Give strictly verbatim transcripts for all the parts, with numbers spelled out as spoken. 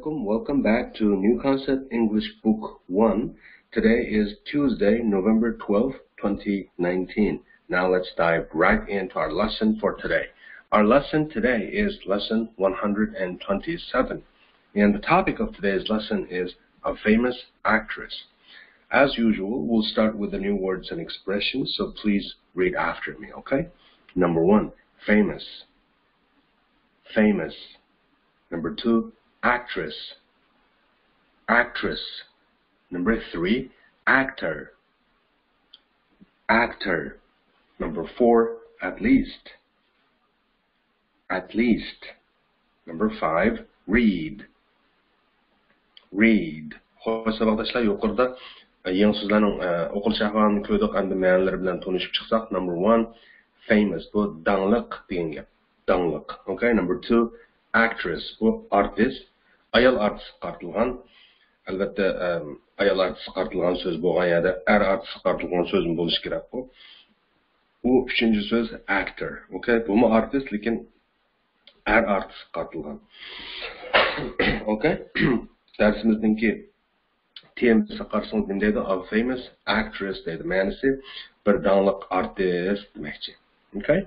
Welcome back to New Concept English Book one. Today is Tuesday, November twelfth, twenty nineteen. Now let's dive right into our lesson for today. Our lesson today is lesson one hundred twenty-seven. And the topic of today's lesson is a famous actress. As usual, we'll start with the new words and expressions, so please read after me, okay? Number one, famous. Famous. Number two, actress. Actress. Number three, actor. Actor. Number four, at least. At least. Number five, read. Read. خوش، ساۋاقداشلار، يۇقىرىدا، ئە، يېڭى سۆزلەرنىڭ، ئە، ئوقۇلۇش ئەھۋالىنى كۆردۇق، ئەمدى مەنىلىرى بىلەن تونۇشۇپ چىقساق. Number one، famous، بۇ داڭلىق دېگەن گەپ. داڭلىق. Okay, number two, actress، بۇ ئارتىس، ئايال ئارتىسقا قارىتىلغان. ئەلۋەتتە، ئەم، ئايال ئارتىسقا قارىتىلغان سۆز بولغان يەردە ئەر ئارتىسقا قارىتىلغان سۆزمۇ بولۇشى كېرەكقۇ. بۇ ئۈچىنچى سۆز، actor. Okay، بۇمۇ ئارتىس، لېكىن ئەر ئارتىسقا قارىتىلغان. Okay، دەرسىمىزنىڭكى تېمىسىغا قارىسىڭىز نېمە دەيدۇ؟ A famous actress دەيدۇ. مەنىسى بىر داڭلىق ئارتىس دېمەكچى. Okay،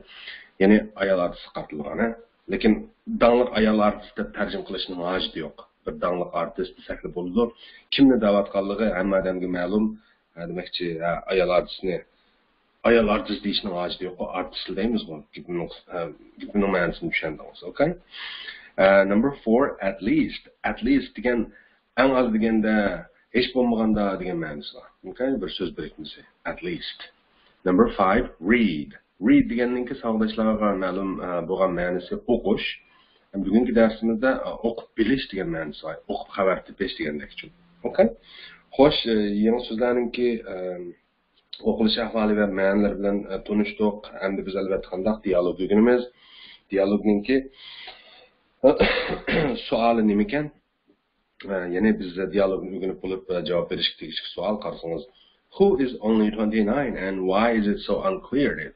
يەنى ئايال ئارتىسقا قارىتىلغان، ھە؟ لېكىن داڭلىق ئايال ئارتىس دەپ تەرجىمە قىلىشنىڭ ھاجىتى يوق. بىر داڭلىق ئارتىس دېسەكلا بولىدۇ. كىمنى دەۋاتقانلىقى ھەممە ئادەمگە مەلۇم. ھە، دېمەكچى، ھە، ئايال ئارتىسنى، ئايال ئارتىس دېيىشنىڭ ھاجىتى يوق. ئارتىس دەيمىزغۇ، گېپىمنىڭ، ھە، گېپىمنىڭ مەنىسىنى چۈشەندىڭىز. Okay. Number four, at least. At least دېگەن ئەڭ ئاز دېگەندە، ھېچ بولمىغاندا دېگەن مەنىسى بار. Okay، بىر سۆز بىرىكمىسى. At least. Number five, read. Read دېگەننىڭكى ساۋاقداشلارغا مەلۇم، ئە، بولغان مەنىسى ئوقۇش. بۈگۈنكى دەرسىمىزدە، ئە، ئوقۇپ بىلىش دېگەن مەنىسى بار. ئوقۇپ خەۋەر تېپىش دېگەندەكچۇ. Okay. خوش، ئە، يېڭى سۆزلەرنىڭكى، ئە، ئوقۇلۇش ئەھۋالى ۋە مەنىلىرى بىلەن، ئە، تونۇشتۇق. ئەمدى بىز ئەلۋەتتە قانداق دىيالوگ ئۆگىنىمىز؟ دىيالوگنىڭكى سوئالى نېمىكەن؟ ئە، يەنى بىز دىيالوگنى ئۆگىنىپ بولۇپ، ئە، جاۋاب بېرىشكە تېگىشلىك سوئال قارىسىڭىز. Who is only twenty-nine and why is it so unclear دەيدۇ.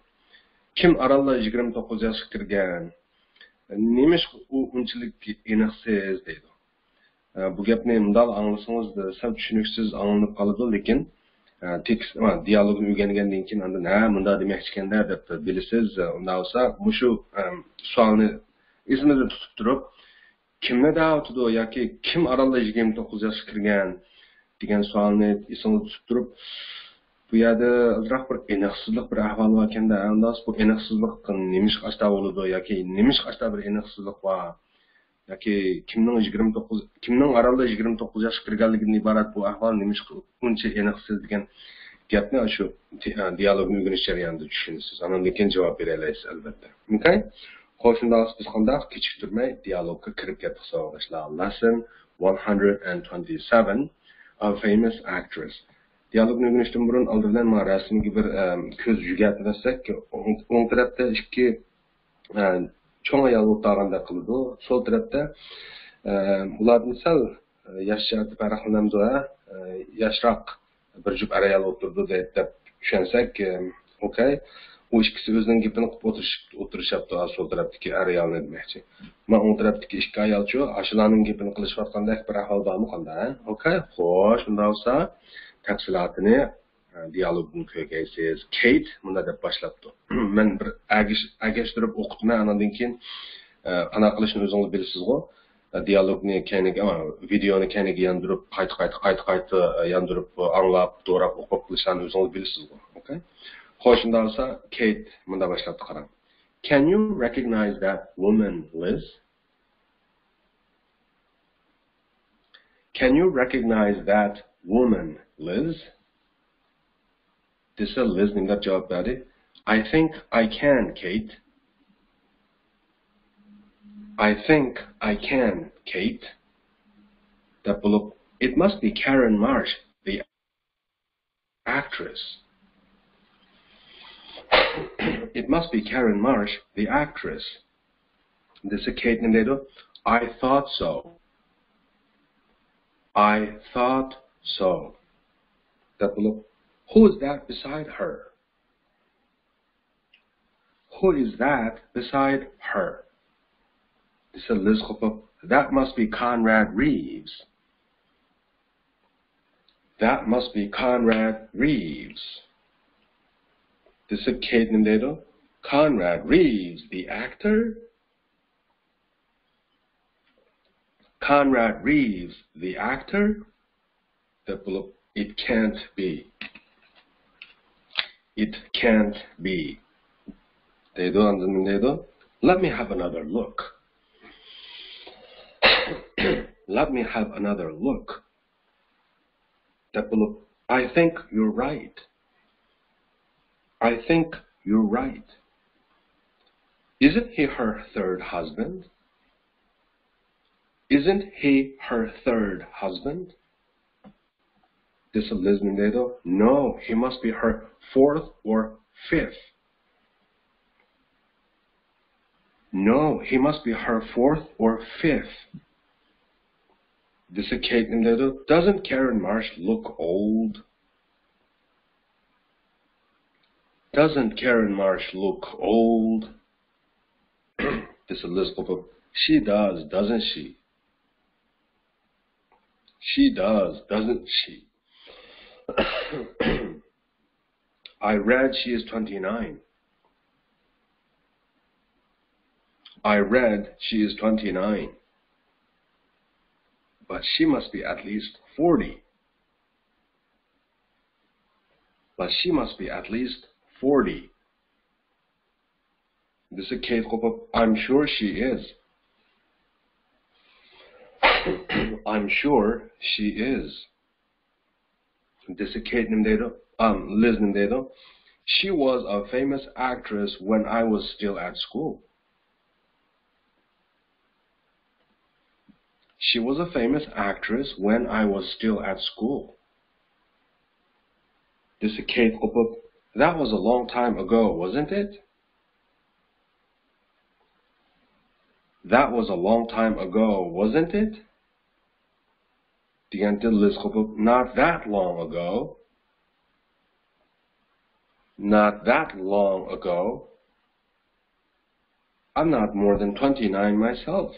كىم ئارانلا يىگىرمە توققۇز ياشقا كىرگەن؟ نېمىشقا ئۇ ئۇنچىلىك ئېنىقسىز دەيدۇ. ئە، بۇ گەپنى مۇنداق ئاڭلىسىڭىز، ئە، سەل چۈشىنىكسىز ئاڭلىنىپ قالىدۇ، لېكىن، ئە، تېكىست، ئە، دىيالوگنى ئۆگەنگەندىن كېيىن ئاندىن، ھە، مۇنداق دېمەكچىكەندە دەپ بىلىسىز. ئۇنداق بولسا مۇشۇ، ئە، سوئالنى ئېسىمىزدە تۇتۇپ تۇرۇپ، كىمنى دەۋاتىدۇ ياكى كىم ئارانلا يىگىرمە توققۇز ياشقا كىرگەن دېگەن سوئالنى ئېسىڭىزدە تۇتۇپ تۇرۇپ، بۇ يەردە ئازراق بىر ئېنىقسىزلىق بىر ئەھۋال باركەندە، ئەنداس بۇ ئېنىقسىزلىق نېمىشقا ئاشتا بولىدۇ ياكى نېمىشقا ئاشتا بىر ئېنىقسىزلىق بار ياكى كىمنىڭ يىگىرمە توققۇز، كىمنىڭ ئارانلا يىگىرمە توققۇز ياشقا كىرگەنلىكىدىن ئىبارەت بۇ ئەھۋال نېمىشقا ئۇنچە ئېنىقسىز دېگەن گەپنى شۇ تې-، دىيالوگنى ئۆگىنىش جەريانىدا چۈشىنىسىز. ئاندىن كېيىن جاۋاب بېرەلەيسىز، ئەلۋەتتە. Okay؟ خوش، شۇنداق بولسا بىز قانداق كېچىكتۈرمەي دىيالوگقا كىرىپ كەتتۇق، ساۋاقداشلار. Lesson one hundred twenty-seven, A famous actress. دىيالوگنى ئۆگىنىشتىن بۇرۇن ئالدى بىلەن مانا رەسىمگە بىر، ئەم، كۆز يۈگەتمەسلىك، ئوڭ، ئوڭ تەرەپتە ئىككى، ئە، چوڭ ئايال ئولتۇرغاندەك قىلىدۇ. سول تەرەپتە، ئە، ئۇلاردىن سەل، ئە، ياشچە پەرقلىنەمدۇ، ھە؟ ئە، ياشراق بىر جۈپ ئەر-ئايال ئولتۇرىدۇ دەپ، دەپ چۈشەنسەك، ئوكەي. ئۇ ئىككىسى ئۆزىنىڭ گېپىنى قىلىپ ئولتۇرۇش-، ئولتۇرۇشۇپتۇ، سول تەرەپتىكى ئەر-ئايالنى دېمەكچى. مانا ئوڭ تەرەپتىكى ئىككى ئايالچۇ، ئاشۇلارنىڭ گېپىنى قىلىشىۋاتقاندەك بىر ئەھۋال بارمۇ قانداق، ھە؟ ئوكەي، خوش، ئۇنداق بولسا تەپسىلاتىنى، ئە، دىيالوگدىن كۆرگەيسىز. كېيت مۇنداق دەپ باشلاپتۇ. مەن بىر ئەگىش-، ئەگەشتۈرۈپ ئوقۇتىمەن، ئاندىن كېيىن، ئە، قانداق قىلىشنى ئۆزىڭىز بىلىسىزغۇ. دىيالوگنى كەينىگە، ۋىدېئونى كەينىگە ياندۇرۇپ، قايتا، قايتا، قايتا، قايتا ياندۇرۇپ، ئاڭلاپ، دوراپ، ئوقۇپ قىلىشلارنى ئۆزىڭىز بىلىسىزغۇ. ئوكەي؟ خوش، شۇنداق بولسا، كېيت مۇنداق باشلاپتۇ، قاراڭ. Can you recognize that woman, Liz? Can you recognize that woman, Liz? دېسە، لىز نېمە دەپ جاۋاب بەردى؟ I think I can, Kate. I think I can, Kate. دەپ بولۇپ، It must be Karen Marsh, the actress. It must be Karen Marsh, the actress. دېسە، كېيت نېمە دەيدۇ؟ I thought so. I thought so. دەپ بولۇپ، Who is that beside her? Who is that beside her? دېسە، لىز قوپۇپ، That must be Conrad Reeves. That must be Conrad Reeves. دېسە كېيت نېمە دەيدۇ؟ Conrad Reeves, the actor? Conrad Reeves, the actor? دەپ بولۇپ، it can't be. It can't be. دەيدۇ، ئاندىن نېمە دەيدۇ؟ Let me have another look. Let me have another look. دەپ بولۇپ، I think you're right. I think you're right. Isn't he her third husband? Isn't he her third husband? دېسە لىز نېمە دەيدۇ؟ No, he must be her fourth or fifth. No, he must be her fourth or fifth. دېسە كېيت نېمە دەيدۇ؟ Doesn't Karen Marsh look old? Doesn't Karen Marsh look old? دېسە لىز قوپۇپ، she does, doesn't she? She does, doesn't she? I read she is twenty-nine. I read she is twenty-nine. But she must be at least forty. But she must be at least forty. دېسە كېيت قوپۇپ، I'm sure she is. I'm sure she is. دېسە كېيت نېمە دەيدۇ؟ ئام، لىز نېمە دەيدۇ؟ She was a famous actress when I was still at school. She was a famous actress when I was still at school. دېسە كېيت قوپۇپ، That was a long time ago, wasn't it? That was a long time ago, wasn't it? دېگەنتى لىز قوپۇپ، Not that long ago. Not that long ago. I'm not more than twenty-nine myself.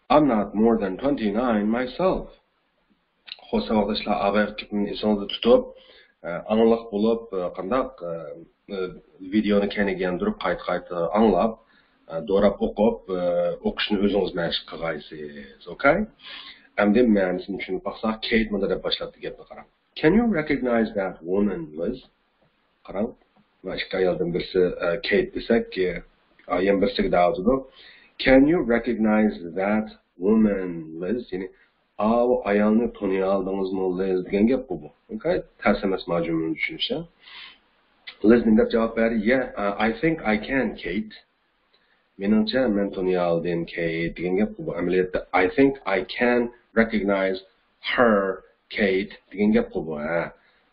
I'm not more than twenty-nine myself. خو ساۋاقداشلار، ئاۋايلىق گېپىمنى ئېسىڭىزدە تۇتۇپ، ئاڭلىق بولۇپ، قانداق، ۋىدېونى كەينىگە ياندۇرۇپ، قايتا-قايتا ئاڭلاپ، دوراپ ئوقۇپ، ئوقۇشنى ئۆزىڭىز مەشىق قىلغايسىز. ئوكەي؟ ئەمدى مەنىسىنى چۈشىنىپ باقساق، كېيت مۇنداق دەپ باشلاپتۇ گەپنى، قاراڭ. Can you recognize that woman, Liz? قاراڭ، مانا ئىككى ئايالدىن بىرسى، ئە، كېيت دېسەك، ئە، يەنە بىرسىگە دەۋاتىدۇ. Can you recognize that woman, Liz? يەنى، ئاۋۇ ئايالنى تونۇيالدىڭىزمۇ، لىز دېگەن گەپقۇ بۇ. ئوكەي؟ تەس ئەمەس مانا جۈملىنى چۈشىنىش، ھە؟ لىز نېمە دەپ جاۋاب بەردى؟ Yeah, uh, I think I can, Kate. مېنىڭچە، مەن تونۇيالدىم، كېيت دېگەن گەپقۇ بۇ. ئەمەلىيەتتە، I think I can recognize her, Kate دېگەن گەپقۇ بۇ، ھە.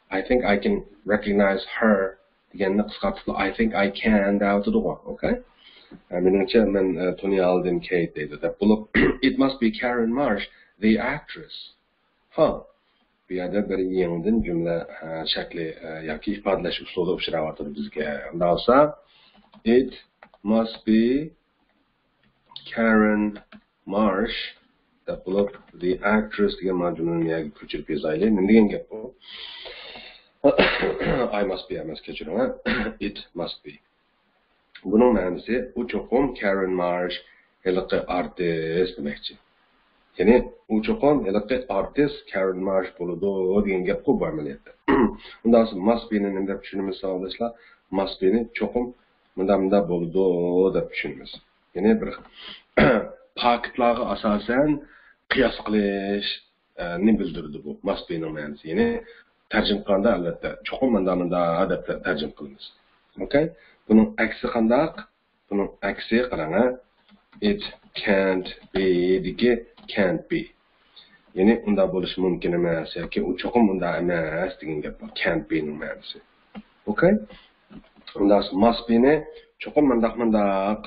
I think I can recognize her دېگەننى قىسقارتىپلا، I think I can دەۋاتىدىغۇ، ئوكەي؟ ھە، مېنىڭچە، مەن، ئە، تونۇيالدىم، كېيت دەيدۇ، دەپ بولۇپ، It must be Karen Marsh, the actress. ھا، بۇ يەردە بىر يېڭىدىن جۈملە، ئە، شەكلى، ئە، ياكى ئىپادىلەش ئۇسۇلى ئۇچراۋاتىدۇ بىزگە. ئۇنداق بولسا، It must be Karen Marsh دەپ بولۇپ، the actress دېگەن مانا جۈملىنى يەرگە كۆچۈرۈپ يازايلى. نېمە دېگەن گەپ بۇ؟ I must be ئەمەس، كەچۈرۈڭ، ھە؟ It must be. بۇنىڭ مەنىسى، ئۇ چوقۇم كارېن مارش، ھېلىقى ئارتىس دېمەكچى. يەنى، ئۇ چوقۇم ھېلىقى ئارتىس كارېن مارش بولىدۇ دېگەن گەپقۇ بۇ ئەمەلىيەتتە. ئۇنداق بولسا، ماست بىنى نېمە دەپ چۈشىنىمىز، ساۋاقداشلار؟ ماست بىنى چوقۇم مۇنداق، مۇنداق بولىدۇ دەپ چۈشىنىمىز. يەنى بىر پاكىتلارغا ئاساسەن قىياس قىلىش، ئە، نى بىلدۈرىدۇ بۇ ماست بىنىڭ مەنىسى. يەنى تەرجىمە قىلغاندا، ئەلۋەتتە، چوقۇم مۇنداق، مۇنداق دەپ تە-، تەرجىمە قىلىمىز. ئوكەي؟ بۇنىڭ ئەكسى قانداق؟ بۇنىڭ ئەكسى، قاراڭ، ھە؟ It can't be دىكى can't be. يەنى ئۇنداق بولۇشى مۇمكىن ئەمەس ياكى ئۇ چوقۇم ئۇنداق ئەمەس دېگەن گەپ بار. Can't be نىڭ مەنىسى. ئوكەي؟ ئۇنداق ماست بىنى چوقۇم مۇنداق، مۇنداق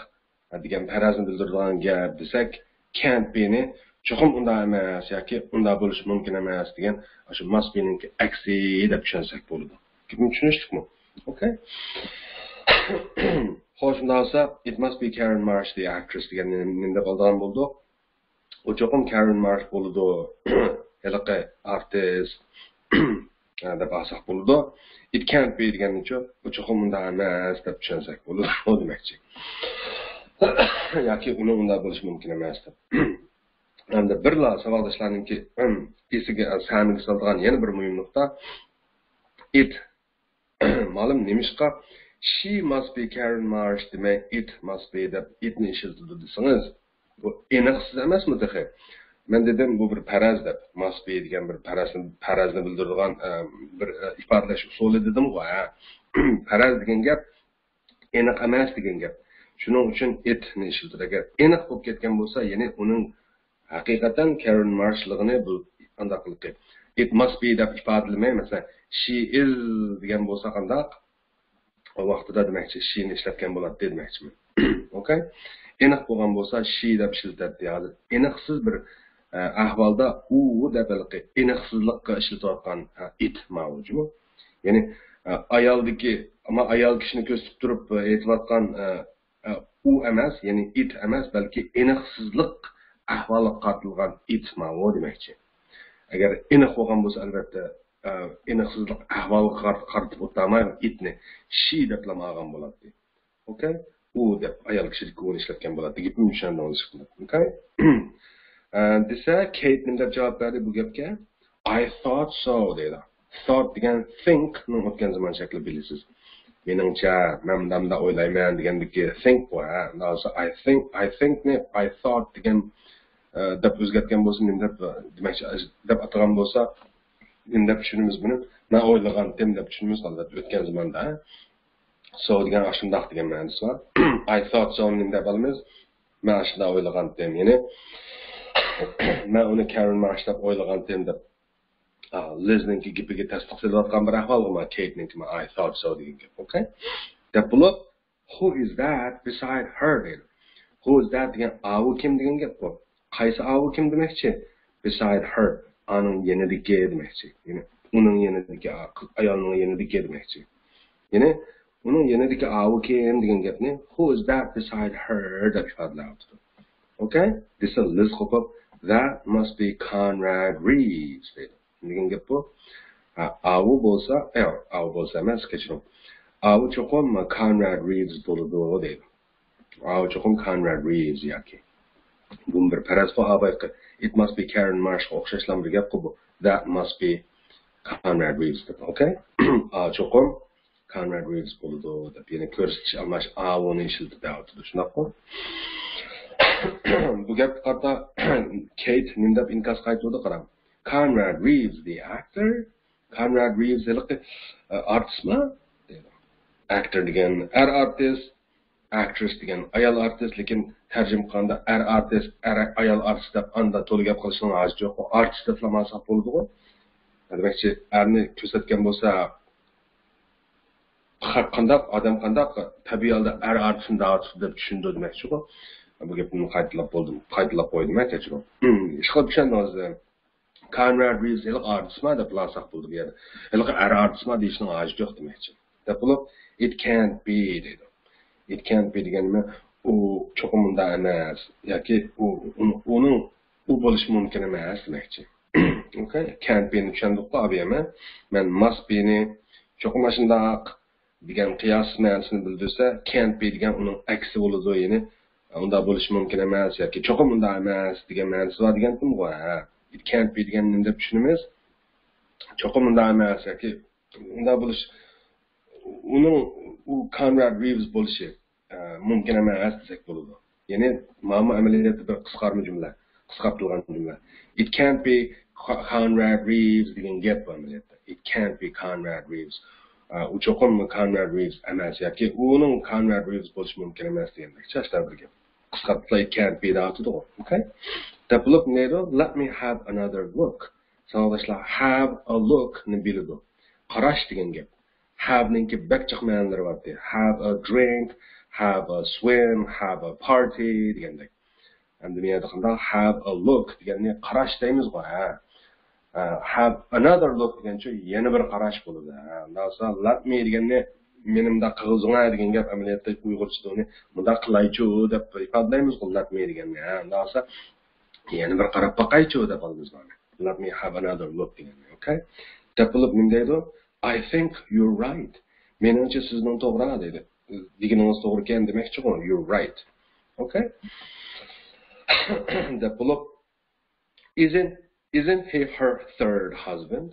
دېگەن پەرەزنى بىلدۈرىدىغان گەپ دېسەك، can't be نى چوقۇم ئۇنداق ئەمەس ياكى ئۇنداق بولۇشى مۇمكىن ئەمەس دېگەن ئاشۇ ماست بىنىڭكى ئەكسى دەپ چۈشەنسەك بولىدۇ. گېپىم چۈشىنىشلىكمۇ؟ ئوكەي. خوش، ئۇنداق بولسا، it must be Karen Marsh, the actress دېگەننى نېمە دەپ ئالىدىغان بولدۇق؟ ئۇ چوقۇم كارېن مارش بولىدۇ. ھېلىقى ئارتىس دەپ ئالساق بولىدۇ. It can't be دېگەننىچۇ، ئۇ چوقۇم ئۇنداق ئەمەس دەپ چۈشەنسەك بولىدۇ دېمەكچى. ياكى ئۇنىڭ ئۇنداق بولۇشى مۇمكىن ئەمەس دەپ. ئەمدى بىرلا ساۋاقداشلارنىڭكى ئېسىگە، سەمىگە سالىدىغان يەنە بىر مۇھىم نۇقتا، it. مالۇم نېمىشقا she must be Karen Marsh دېمەي، it must be دەپ itنى ئىشلىتىدۇ دېسىڭىز، بۇ ئېنىقسىز ئەمەسمۇ تېخى؟ مەن دېدىم، بۇ بىر پەرەز دەپ، must be دېگەن بىر پەرەزنى، پەرەزنى بىلدۈرىدىغان، ئە، بىر، ئە، ئىپادىلەش ئۇسۇلى دېدىمغۇ، ھە؟ پەرەز دېگەن گەپ ئېنىق ئەمەس دېگەن گەپ. شۇنىڭ ئۈچۈن itنى ئىشلىتىدۇ. ئەگەر ئېنىق بولۇپ كەتكەن بولسا، يەنى ئۇنىڭ ھەقىقەتەن كارېن مارشلىقىنى بۇ قانداق قىلىقى، it must be دەپ ئىپادىلىمەي، مەسىلەن، she is دېگەن بولسا قانداق؟ ئۇ ۋاقتىدا دېمەكچى، sheنى ئىشلەتكەن بولاتتى دېمەكچىمەن. ئوكەي؟ ئېنىق بولغان بولسا she دەپ ئىشلىتەتتى. ھازىر ئېنىقسىز بىر، ئە، ئەھۋالدا ئۇ دەپ ھېلىقى ئېنىقسىزلىققا ئىشلىتىۋاتقان، ئە، it ماۋۇ جۇمۇ. يەنى، ئە، ئايالدىكى، ئەمما ئايال كىشىنى كۆرسىتىپ تۇرۇپ، ئە، ئېيتىۋاتقان، ئە، ئە، ئۇ ئەمەس، يەنى it ئەمەس، بەلكى ئېنىقسىزلىق ئەھۋالىغا قارىتىلغان it ماۋۇ دېمەكچى. ئەگەر ئېنىق بولغان بولسا، ئەلۋەتتە، ئە، ئېنىقسىزلىق ئەھۋالىغا قار-، قارىتىپ ئولتۇرماي، itنى she دەپلا ئالغان بولاتتى. ئوكەي؟ ئۇ دەپ ئايال كىشىدىكى ئۇنى ئىشلەتكەن بولاتتى. گېپىمنى چۈشەندىڭىز ئىشقىلىپ. ئوكەي؟ ئە، دېسە، كېيت نېمە دەپ جاۋاب بەردى بۇ گەپكە؟ I thought so دەيدۇ. Thought دېگەن think نىڭ ئۆتكەن زامان شەكلى بىلىسىز. مېنىڭچە، مەن مۇنداق مۇنداق ئويلايمەن دېگەندىكى think بۇ، ھە. ئۇنداق بولسا I think، I think نى I thought دېگەن، ئە، دەپ ئۆزگەرتكەن بولسا، نېمە دەپ، ئە، دېمەكچى، دەپ ئاتىغان بولسا، نېمە دەپ چۈشىنىمىز بۇنى؟ مەن ئويلىغانتىم دەپ چۈشىنىمىز، ئەلۋەتتە، ئۆتكەن زاماندا، ھە. So دېگەن ئاشۇنداق دېگەن مەنىسى بار. I thought so نى نېمە دەپ ئالىمىز؟ مەن ئاشۇنداق ئويلىغانتىم. يەنى، مەن ئۇنى كارېن مارش دەپ ئويلىغانتىم دەپ، ئا، لىزنىڭكى گېپىگە تەستىق سېلىۋاتقان بىر ئەھۋالغۇ ما كېيتنىڭكى ما I thought so دېگەن گەپ. ئوكەي؟ دەپ بولۇپ، Who is that beside her دەيدۇ. Who is that دېگەن ئاۋۇ كىم دېگەن گەپ بۇ. قايسى ئاۋۇ كىم دېمەكچى؟ Beside her. ئانىڭ يېنىدىكى دېمەكچى. يەنى ئۇنىڭ يېنىدىكى، ئا-، قىز ئايالنىڭ يېنىدىكى دېمەكچى. يەنى ئۇنىڭ يېنىدىكى ئاۋۇ كىم دېگەن گەپنى Who is that beside her دەپ ئىپادىلەۋاتىدۇ. ئوكەي؟ دېسە لىز قوپۇپ That must be Conrad Reeves دەيدۇ. دېگەن گەپ بۇ. ھە، ئاۋۇ بولسا، ئە، ئاۋۇ بولسا ئەمەس، كەچۈرۈڭ. ئاۋۇ چوقۇم كانراد رىۋز بولىدۇ دەيدۇ. ئاۋۇ چوقۇم كانراد رىۋز ياكى. بۇمۇ بىر پەرەز بۇ، ئاۋۇ بايىقى It must be Karen Marsh غا ئوخشاشلا بىر گەپقۇ بۇ. That must be Conrad Reeves دەپ، ئوكەي؟ ئاۋۇ چوقۇم كانراد رىۋز بولىدۇ دەپ، يەنە كۆرسىتىش ئالماش ئاۋۇنى ئىشلىتىپ دەۋاتىدۇ، شۇنداققۇ؟ بۇ گەپكە قارىتا كېيت نېمە دەپ ئىنكاس قايتۇردى، قاراڭ. Conrad Reeves, the actor. كانراد رىۋز ھېلىقى، ئە، ئارتىسما؟ دەيدۇ. ئاكتور دېگەن ئەر ئارتىس، ئاكترىس دېگەن ئايال ئارتىس، لېكىن تەرجىمە قىلغاندا ئەر ئارتىس، ئەر، ئايال ئارتىس دەپ ئاندا تولا گەپ قىلىشنىڭ ھاجىتى يوق. ئارتىس دەپلا ئالساق بولىدىغۇ. دېمەكچى، ئەرنى كۆرسەتكەن بولسا، خەق قانداق، ئادەم قانداق، تەبىئىي ھالدا ئەر ئارتىسنى دەۋاتىدۇ دەپ چۈشىنىدۇ دېمەكچىغۇ. بۇ گەپنى قايتىلاپ بولدۇم، قايتىلاپ قويدۇم، ھە، كەچۈرۈڭ. ئىشقىلىپ چۈشەندىڭىز. كانراد رىۋز ھېلىقى ئارتىسما دەپ ئالساق بولىدۇ بۇ يەردە. ھېلىقى ئەر ئارتىسما دېيىشنىڭ ھاجىتى يوق دېمەكچى. دەپ بولۇپ، it can't be دەيدۇ. It can't be دېگەن نېمە؟ ئۇ چوقۇم ئۇنداق ئەمەس. ياكى ئۇ، ئۇ، ئۇنىڭ ئۇ بولۇشى مۇمكىن ئەمەس دېمەكچى. ئوكەي؟ Can't be نى چۈشەندۇققۇ، ئابىيەمە. مەن must be نى چوقۇم ئاشۇنداق دېگەن قىياس مەنىسىنى بىلدۈرسە، can't be دېگەن ئۇنىڭ ئەكسى بولىدۇ، يەنى ئۇنداق بولۇشى مۇمكىن ئەمەس ياكى چوقۇم ئۇنداق ئەمەس دېگەن مەنىسى بار دېگەنتىمغۇ، ھە. It can't be دېگەننى نېمە دەپ چۈشىنىمىز؟ چوقۇم ئۇنداق ئەمەس ياكى ئۇنداق بولۇش، ئۇنىڭ، ئۇ كانراد رىۋز بولۇشى، ئە، مۇمكىن ئەمەس دېسەك بولىدۇ. يەنى مانا ئەمەلىيەتتە بىر قىسقارما جۈملە، قىسقارتىلغان جۈملە. It can't be Conrad Reeves دېگەن گەپ بۇ ئەمەلىيەتتە. It can't be Conrad Reeves. ئە، ئۇ چوقۇم كانراد رىۋز ئەمەس ياكى ئۇنىڭ كانراد رىۋز بولۇشى مۇمكىن ئەمەس دېگەندەك. چاچتا بىر گەپ. قىسقارتىپلا it can't be دەۋاتىدىغۇ. ئوكەي؟ دەپ بولۇپ، نېدۇ؟ Let me have another look. ساۋاقداشلار، have a look نى بىلىدۇ. قاراش دېگەن گەپ. Have نىڭكى بەك جىق مەنىلىرى بارتى. Have a drink, have a swim, have a party دېگەندەك. ئەمدى بۇ يەردە قانداق؟ Have a look دېگەننى قاراش دەيمىزغۇ، ھە؟ ھە، have another look دېگەنچۇ يەنە بىر قاراش بولىدۇ. ھە، ئۇنداق بولسا let me دېگەننى مېنى مۇنداق قىلغۇزۇڭە دېگەن گەپ ئەمەلىيەتتە ئۇيغۇرچىدا ئۇنى مۇنداق قىلايچۇ دەپ ئىپادىلەيمىزغۇ، let me دېگەننى. ھە، ئۇنداق بولسا يەنە بىر قاراپ باقايچۇ دەپ ئالىمىز مانا. Let me have another look دېگەننى. Okay؟ دەپ بولۇپ نېمە دەيدۇ؟ I think you're right. مېنىڭچە سىزنىڭ توغرا دەيدۇ. دېگىنىڭىز توغرىكەن دېمەكچىغۇ. You're right. Okay؟ دەپ بولۇپ isn't isn't he her third husband?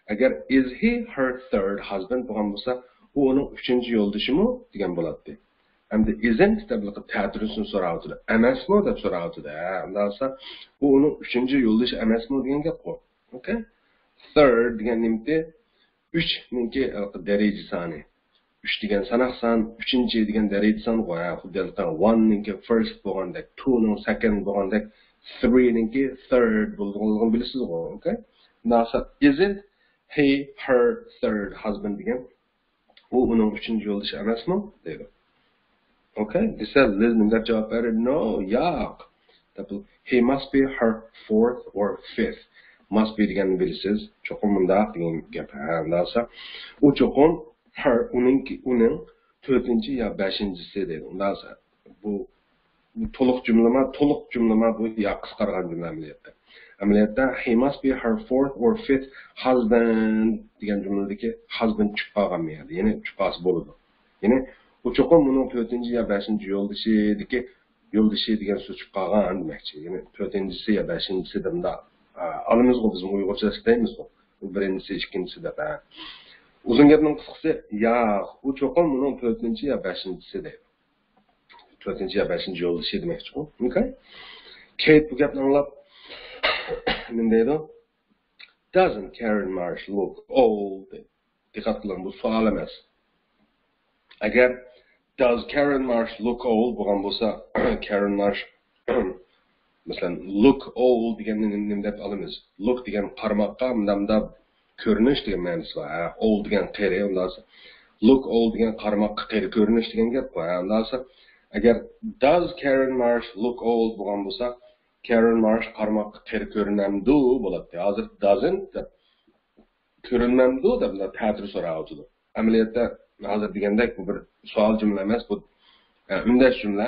ئەگەر is he her third husband بولغان بولسا، ئۇ ئۇنىڭ ئۈچىنچى يولدىشىمۇ دېگەن بولاتتى. ئەمدى isn't دەپ تەتۈرىسىنى سوراۋاتىدۇ. ئەمەسمۇ دەپ سوراۋاتىدۇ. ھە، ئۇنداق بولسا ئۇ ئۇنىڭ ئۈچىنچى يولدىشى ئەمەسمۇ دېگەن گەپقۇ. Okay؟ Third دېگەن نېمىتى؟ ئۈچنىڭكى دەرىجە سانى. ئۈچ دېگەن ساناق سان، ئۈچىنچى دېگەن دەرىجە سانغۇ. ھە، خۇددى ھېلىقى one نىڭكى first بولغاندەك، two نىڭ second بولغاندەك، three نىڭكى third بولغانلىقىنى بىلىسىزغۇ. Okay؟ ئۇنداق بولسا isn't he her third husband دېگەن، ئۇ ئۇنىڭ ئۈچىنچى يولدىشى ئەمەسمۇ دەيدۇ. Okay؟ دېسە لىز نېمە دەپ جاۋاب بەردى؟ No، ياق. دەپ، he must be her fourth or fifth. Must be دېگەننى بىلىسىز. چوقۇم مۇنداق دېگەن گەپ. ھە، ئۇنداق بولسا ئۇ چوقۇم her، ئۇنىڭكى، ئۇنىڭ تۆتىنچى يا بەشىنچىسى دەيدۇ. ئۇنداق بولسا بۇ، بۇ تولۇق جۈملىما، تولۇق جۈملىما بۇ يا قىسقارغان جۈملە ئەمەلىيەتتە. ئەمەلىيەتتە he must be her fourth or fifth husband دېگەن جۈملىدىكى husband چۈشۈپ قالغان بۇ يەردە. يەنى چۈشۈپ قالسا بولىدۇ. يەنى ئۇ چوقۇم ئۇنىڭ تۆتىنچى يا بەشىنچى يولدىشىدىكى، يولدىشى دېگەن سۆز چۈشۈپ قالغان دېمەكچى. يەنى تۆتىنچىسى يا بەشىنچىسى دەپ مۇنداق، ئا، ئالىمىزغۇ بىزمۇ ئۇيغۇرچە دەيمىزغۇ. بۇ بىرىنچىسى، ئىككىنچىسى دەپ، ھە. ئۇزۇن گەپنىڭ قىسقىسى، ياق، ئۇ چوقۇم ئۇنىڭ تۆتىنچى يا بەشىنچىسى دەيدۇ. تۆتىنچى يا بەشىنچى يولدىشى دېمەكچىغۇ. Okay؟ كېيت بۇ گەپنى ئاڭلاپ نېمە دەيدۇ؟ Doesn't Karen Marsh look old? دەيدۇ. دىققەت قىلىڭ، بۇ سوئال ئەمەس. ئەگەر does Karen Marsh look old بولغان بولسا، Karen Marsh مەسىلەن، look old دېگەننى نېمە، نېمە دەپ ئالىمىز؟ Look دېگەن قارىماققا مۇنداق، مۇنداق كۆرۈنۈش دېگەن مەنىسى بار. ھە، old دېگەن قېرى، ئۇنداق بولسا look old دېگەن قارىماققا قېرى كۆرۈنۈش دېگەن گەپ بار. ھە، ئۇنداق بولسا ئەگەر does Karen Marsh look old بولغان بولسا، Karen Marsh قارىماققا قېرى كۆرۈنەمدۇ بولاتتى. ھازىر doesn't دەپ كۆرۈنمەمدۇ دەپ مۇنداق تەتۈر سوراۋاتىدۇ. ئەمەلىيەتتە ھازىر دېگەندەك بۇ بىر سوئال جۈملە ئەمەس، بۇ، ئە، ئۈندەش جۈملە.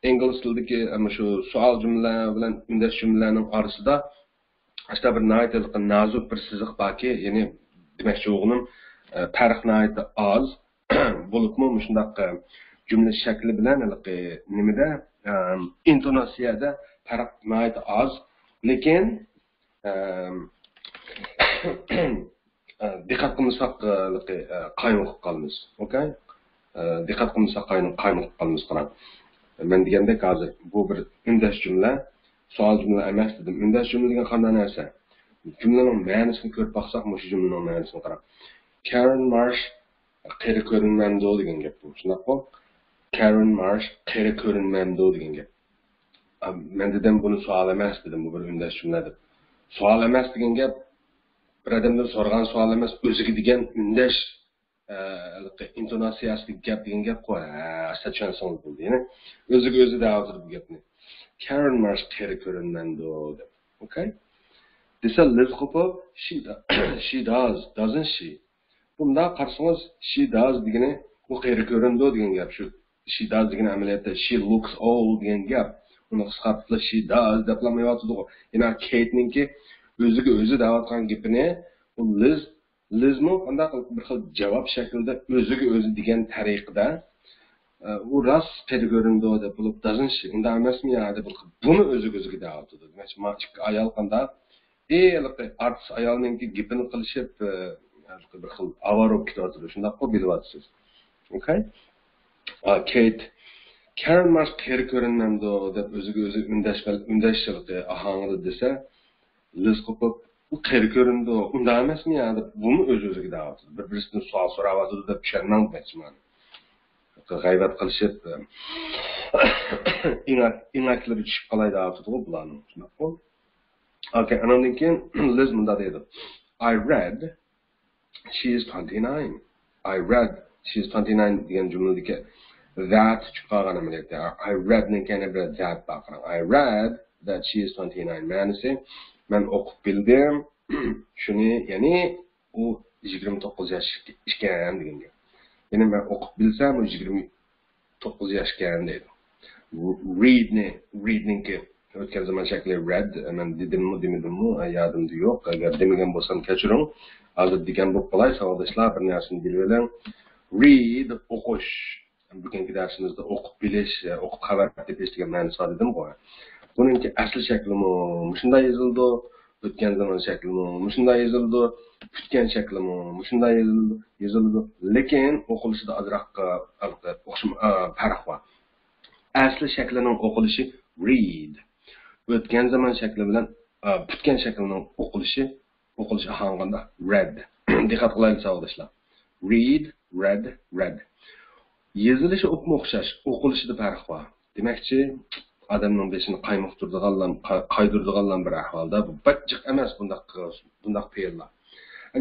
ئىنگلىز تىلىدىكى، ئە، مۇشۇ سوئال جۈملە بىلەن ئۈندەش جۈملىنىڭ ئارىسىدا ئاشۇنداق بىر ناھايىتى ھېلىقى نازۇك بىر سىزىق باركى، يەنى دېمەكچى بولغىنىم، ئە، پەرق ناھايىتى ئاز. بولۇپمۇ مۇشۇنداق، ئە، جۈملە شەكلى بىلەن ھېلىقى نېمىدە، ئە، ئىنتوناتسىيەدە پەرق ناھايىتى ئاز. لېكىن ئەم، ئە، دىققەت قىلمىساق، ئە، ھېلىقى، ئە، قايمۇقۇپ قالىمىز. Okay؟ ئە، دىققەت قىلمىساق قايمۇ-، قايمۇقۇپ قالىمىز. قاراڭ. مەن دېگەندەك ھازىر بۇ بىر ئۈندەش جۈملە، سوئال جۈملە ئەمەس دېدىم. ئۈندەش جۈملە دېگەن قانداق نەرسە؟ جۈملىنىڭ مەنىسىنى كۆرۈپ باقساق، مۇشۇ جۈملىنىڭ مەنىسىنى قاراڭ. Karen Marsh قېرى كۆرۈنمەمدۇ دېگەن گەپ بۇ. شۇنداققۇ؟ Karen Marsh قېرى كۆرۈنمەمدۇ دېگەن گەپ. ئا، مەن دېدىم، بۇنى سوئال ئەمەس دېدىم، بۇ بىر ئۈندەش جۈملە دەپ. سوئال ئەمەس دېگەن گەپ بىر ئادەمدىن سورىغان سوئال ئەمەس، ئۆزىگە دېگەن ئۈندەش، ئە، ھېلىقى ئىنتوناتسىيەسىدىكى گەپ دېگەن گەپقۇ. ھە، سىلەر چۈشەنسىڭىز بولدى. يەنى ئۆزىگە ئۆزى دەۋاتىدۇ بۇ گەپنى. Karen Marsh قېرى كۆرۈنمەمدۇ دەپ. Okay؟ دېسە لىز قوپۇپ، she do-، she does, doesn't she? بۇنداق قارىسىڭىز، she does دېگىنى ئۇ قېرى كۆرۈنىدۇ دېگەن گەپ شۇ. She does دېگىنى ئەمەلىيەتتە she looks old دېگەن گەپ. ئۇنى قىسقارتىپلا she does دەپلا ئېيتىۋاتىدۇ. يەنە كېيتنىڭكى ئۆزىگە ئۆزى دەۋاتقان گېپىنى ئۇ لىز، لىزمۇ قانداق بىر خىل جاۋاب شەكلىدە ئۆزىگە ئۆزى دېگەن تەرىقىدە، ئە، ئۇ راست قېرى كۆرۈنىدۇ دەپ بولۇپ، doesn't she؟ ئۇنداق ئەمەسمۇ يا دەپ بولۇپ، بۇنى ئۆزىگە ئۆزىگە دەۋاتىدۇ. دېمەكچى، ما ئىككى ئايال قانداق ھېلىقى ئارتىس ئايالنىڭكى گېپىنى قىلىشىپ، ئە، ھېلىقى بىر خىل ئاۋارە بولۇپ كېتىۋاتىدۇ، شۇنداققۇ، بىلىۋاتىسىز. Okay؟ ئا، كېيت، كارېن مارش قېرى كۆرۈنمەمدۇ دەپ ئۆزىگە ئۆزى ئۈندەش، ئۈندەش ھېلىقى ئاھاڭىدا دېسە، لىز قوپۇپ، ئۇ قېرى كۆرۈنىدۇ، ئۇنداق ئەمەسمۇ يا دەپ، بۇمۇ ئۆز-ئۆزىگە دەۋاتىدۇ. بىر-بىرسىدىن سوئال سوراۋاتىدۇ دەپ چۈشەنمەڭ دېمەكچىمەن. غەيۋەت قىلىشىپ، ئېڭەك، ئېڭەكلىرى چۈشۈپ قالاي دەۋاتىدىغۇ بۇلارنىڭ، شۇنداققۇ؟ Okay، ئاناندىن كېيىن لىز مۇنداق دەيدۇ. I read she is twenty-nine. I read she is twenty-nine دېگەن جۈملىدىكى that چۈشۈپ قالغان ئەمەلىيەتتە. I read نىڭ كەينى بىر that بار قاراڭ. I read that she is twenty-nine. مەنىسى، مەن ئوقۇپ بىلدىم شۇنى، يەنى ئۇ يىگىرمە توققۇز ياش ئىكەن دېگەن گەپ. يەنى مەن ئوقۇپ بىلسەم، ئۇ يىگىرمە توققۇز ياشكەن دەيدۇ. Read نى، read نىڭكى ئۆتكەن زامان شەكلى read، مەن دېدىممۇ، دېمىدىممۇ، يادىمدا يوق. ئەگەر دېمىگەن بولسام، كەچۈرۈڭ. ھازىر دېگەن بولۇپ قالاي، ساۋاقداشلار، بىر نەرسىنى بىلىۋېلىڭ. Read، ئوقۇش. بۈگۈنكى دەرسىمىزدە ئوقۇپ بىلىش، ئوقۇپ خەۋەر تېپىش دېگەن مەنىسى بار دېدىمغۇ. بۇنىڭكى ئەسلى شەكلىمۇ مۇشۇنداق يېزىلىدۇ، ئۆتكەن زامان شەكلىمۇ مۇشۇنداق يېزىلىدۇ، پۈتكەن شەكلىمۇ مۇشۇنداق يېزىلىدۇ، يېزىلىدۇ. لېكىن ئوقۇلۇشىدا ئازراق، ئە، ئوخشىما-، ئە، پەرق بار. ئەسلى شەكلىنىڭ ئوقۇلۇشى read. ئۆتكەن زامان شەكلى بىلەن، ئە، پۈتكەن شەكلىنىڭ ئوقۇلۇشى، ئوقۇلۇشى ئاڭلانغاندا read. دىققەت قىلايلى ساۋاقداشلار. Read، read، read. يېزىلىشى ئوپمۇ ئوخشاش، ئوقۇلۇشىدا پەرق بار. دېمەكچى، ئادەمنىڭ بېشىنى قايمۇقتۇرىدىغانلام-، قا-، قايدۇرىدىغانلام بىر ئەھۋالدا، بۇ بەك جىق ئەمەس بۇنداق، بۇنداق پېئىللار.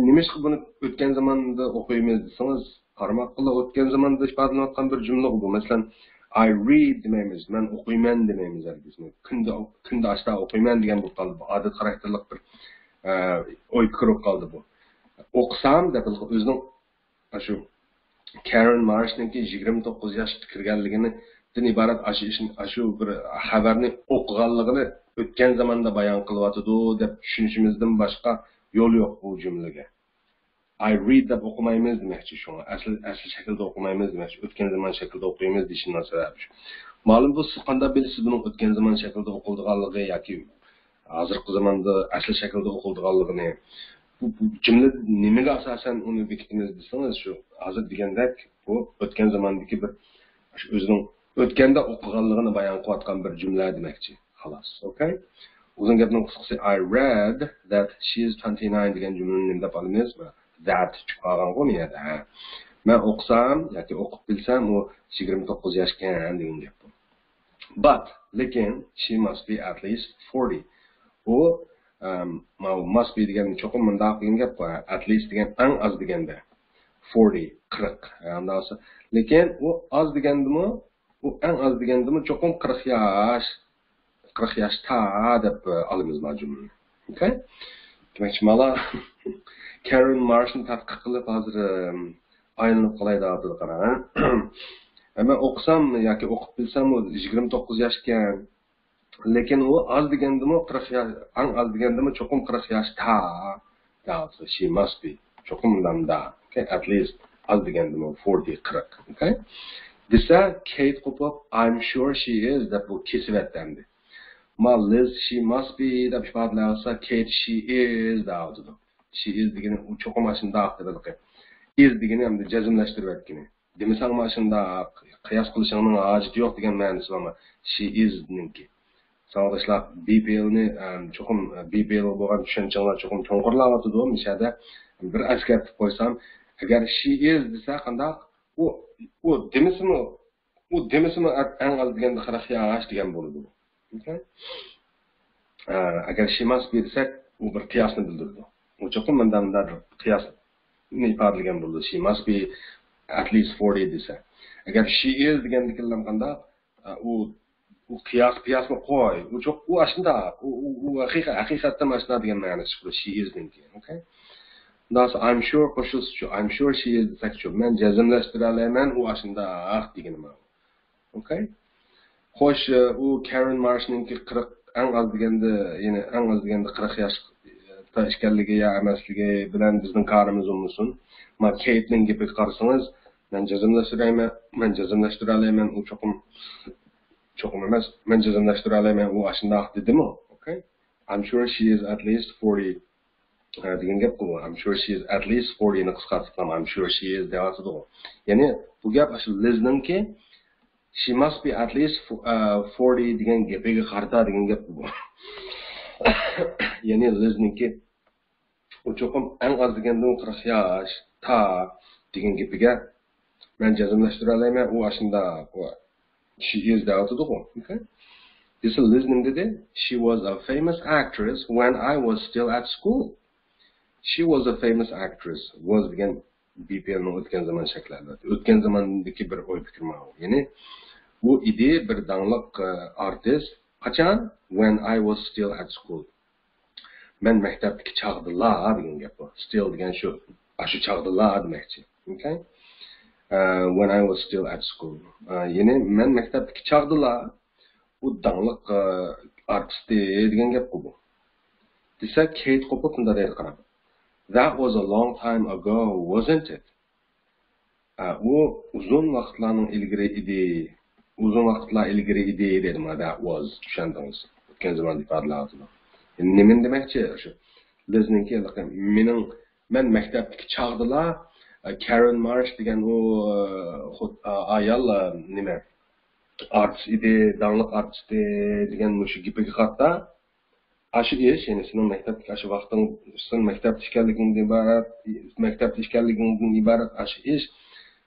نېمىشقا بۇنى ئۆتكەن زاماندا ئوقۇيمىز دېسىڭىز، قارىماققىلا ئۆتكەن زاماندا ئىپادىلىنىۋاتقان بىر جۈملە بۇ. مەسىلەن، I read دېمەيمىز، مەن ئوقۇيمەن دېمەيمىز ھەرگىز. كۈندە، كۈندە ئاشتا ئوقۇيمەن دېگەن بولۇپ قالدى. بۇ ئادەت خاراكتېرلىق بىر، ئە، ئوي پىكىر بولۇپ قالدى بۇ. ئوقۇسام دەپ ئۆزىنىڭ ئاشۇ كارېن مارشنىڭكى يىگىرمە توققۇز ياشقا كىرگەنلىكىدىن ئىبارەت ئاشۇ ئىشنى، ئاشۇ بىر خەۋەرنى ئوقۇغانلىقىنى ئۆتكەن زاماندا بايان قىلىۋاتىدۇ دەپ چۈشىنىشىمىزدىن باشقا يول يوق بۇ جۈملىگە. I read دەپ ئوقۇمايمىز دېمەكچى شۇڭا. ئەسلى، ئەسلى شەكىلدە ئوقۇمايمىز دېمەكچى. ئۆتكەن زامان شەكلىدە ئوقۇيمىز دېيىشىمنىڭ سەۋەبى شۇ. مالۇم بولسا قانداق بىلىسىز بۇنىڭ ئۆتكەن زامان شەكلىدە ئوقۇلىدىغانلىقى ياكى ھازىرقى زاماندا ئەسلى شەكىلدە ئوقۇلىدىغانلىقىنى؟ بۇ، بۇ جۈملە نېمىگە ئاساسەن ئۇنى بېكىتىمىز دېسىڭىز، شۇ ھازىر دېگەندەك بۇ ئۆتكەن زاماندىكى بىر، شۇ ئۆزىنىڭ ئۆتكەندە ئوقۇغانلىقىنى بايان قىلىۋاتقان بىر جۈملە دېمەكچى. خالاس، ئوكەي. ئۇزۇن گەپنىڭ قىسقىسى، I read that she is twenty-nine دېگەن جۈملىنى نېمە دەپ ئالىمىز؟ That چۈشۈپ قالغانغۇ مۇ يەردە؟ ھە. مەن ئوقۇسام ياكى ئوقۇپ بىلسەم، ئۇ يىگىرمە توققۇز ياشكەن دېگەن گەپ بۇ. But، لېكىن، she must be at least forty. ئۇ، ئەم، ماۋۇ must be دېگەن چوقۇم مۇنداق دېگەن گەپ بار. At least دېگەن ئەڭ ئاز دېگەندە. Forty، قىرىق. ئە، ئۇنداق بولسا، لېكىن ئۇ ئاز دېگەندىمۇ، ئۇ ئەڭ ئاز دېگەندىمۇ چوقۇم قىرىق ياش، قىرىق ياشتا دەپ، ئە، ئالىمىز ما جۈملىنى. ئوكەي؟ دېمەكچى، مانا كارېن مارشنى تەتقىق قىلىپ، ھازىر، ئەم، ئايلىنىپ قالاي دەۋاتىدۇ، قاراڭ. ئە، مەن ئوقۇسام ياكى ئوقۇپ بىلسەم، ئۇ يىگىرمە توققۇز ياشكەن. لېكىن ئۇ ئاز دېگەندىمۇ قىرىق ياش، ئەڭ ئاز دېگەندىمۇ چوقۇم قىرىق ياشتا. She must be. چوقۇم مۇنداق. ئوكەي، at least ئاز دېگەندىمۇ forty، قىرىق. ئوكەي. دېسە، كېيت قوپۇپ، I'm sure she is دەپ بۇ كېسىۋەتتى ئەمدى. ما لىز she must be دەپ ئىپادىلەۋاتسا، كېيت she is دەۋاتىدۇ. She is دېگىنى ئۇ چوقۇم ئاشۇنداق دېدى. Is دېگىنى ئەمدى جەزملەشتۈرۈۋەتكىنى. دېمىسەڭمۇ ئاشۇنداق، قىياس قىلىشىڭنىڭ ھاجىتى يوق دېگەن مەنىسى بارمۇ؟ She is نىڭكى. ساۋاقداشلار، بى پېئىلنى، ئەم، چوقۇم، بى پېئىلغا بولغان چۈشەنچىڭلار چوقۇم چوڭقۇرلاۋاتىدۇ. مۇشۇ يەردە بىر ئەسكەرتىپ قويسام، ئەگەر she is دېسە قانداق؟ ئۇ، ئۇ دېمىسىمۇ، ئۇ دېمىسىمۇ ئەڭ ئاز دېگەندە قىرىق ياش دېگەن بولىدۇ. ئوكەي؟ ئە، ئەگەر she must be دېسەك، ئۇ بىر قىياسنى بىلدۈرىدۇ. ئۇ چوقۇم مۇنداق، مۇنداق بىر قىياسنى ئىپادىلىگەن بولىدۇ. She must be at least forty دېسە. ئەگەر she is دېگەندىكىن قانداق؟ ئە، ئۇ، ئۇ قىياس، قىياسنى قوي. ئۇ چوق-، ئۇ ئاشۇنداق. ئۇ، ئۇ، ئۇ ھەقىقەت، ھەقىقەتتە ئاشۇنداق دېگەن مەنىسى چىقىدۇ she is نىڭكى. ئوكەي؟ ئۇنداق بولسا I'm sure قوشۇلسىچۇ. I'm sure she is دېسەكچۇ. مەن جەزملەشتۈرەلەيمەن، ئۇ ئاشۇنداق دېگىنى ماۋۇ. ئوكەي. خوش، ئۇ كارېن مارشنىڭكى قىرىق، ئەڭ ئاز دېگەندە، يەنى ئەڭ ئاز دېگەندە قىرىق ياشتا ئىكەنلىكى يا ئەمەسلىكى بىلەن بىزنىڭ كارىمىز بولمىسۇن. ما كېيتنىڭ گېپىگە قارىسىڭىز، مەن جەزملەشتۈرەيمەن، مەن جەزملەشتۈرەلەيمەن، ئۇ چوقۇم، چوقۇم ئەمەس، مەن جەزملەشتۈرەلەيمەن، ئۇ ئاشۇنداق دېدىمۇ. ئوكەي. I'm sure she is at least forty. ئە، دېگەن گەپقۇ بۇ. I'm sure she is at least forty نى قىسقارتىپ، I'm sure she is دەۋاتىدىغۇ. يەنى بۇ گەپ ئاشۇ لىزنىڭكى she must be at least fo-، ئە، forty دېگەن گېپىگە قارىتا دېگەن گەپقۇ بۇ. يەنى لىزنىڭكى ئۇ چوقۇم ئەڭ ئاز دېگەندىمۇ قىرىق ياش تا دېگەن گېپىگە مەن جەزملەشتۈرەلەيمەن، ئۇ ئاشۇنداق، ئۇ she is دەۋاتىدىغۇ. ئوكەي. دېسە لىز نېمە دېدى؟ She was a famous actress when I was still at school. She was a famous actress. Was دېگەن بى پى ئېلنىڭ ئۆتكەن زامان شەكلى، ئەلۋەتتە. ئۆتكەن زاماندىكى بىر ئوي پىكىر ماۋۇ. يەنى، ئۇ ئىدى بىر داڭلىق، ئە، ئارتىس. قاچان؟ When I was still at school. مەن مەكتەپتىكى چاغدىلا دېگەن گەپ بۇ. Still دېگەن شۇ، ئاشۇ چاغدىلا دېمەكچى. ئوكەي؟ uh, when I was still at school. Uh, يەنى مەن مەكتەپتىكى چاغدىلا ئۇ داڭلىق ئارتىستى دېگەن گەپقۇ بۇ. دېسە، كېيت قوپۇپ مۇنداق دەيدۇ، قاراپ. That was a long time ago, wasn't it? ئۇ ئۇزۇن ۋاقىتلارنىڭ ئىلگىرى ئىدى. ئۇزۇن ۋاقىتلار ئىلگىرى ئىدى دېدىم. That was، چۈشەندىڭىز. ئۆتكەن زامان ئىپادىلەۋاتىدۇ. نېمىنى دېمەكچى؟ شۇ لىزنىڭكى، مېنىڭ، مەن مەكتەپتىكى چاغدىلا، كارېن مارش دېگەن ئۇ ئايال، نېمە، ئارتىس ئىدى، داڭلىق ئارتىستى دېگەن مۇشۇ گېپىگە قارىتا، ئاشۇ ئىش، يەنى سېنىڭ مەكتەپتىكى ئاشۇ ۋاقتىڭ، سەن مەكتەپتە ئىكەنلىكىڭدىن ئىبارەت، مەكتەپتە ئىكەنلىكىڭدىن ئىبارەت ئاشۇ ئىش،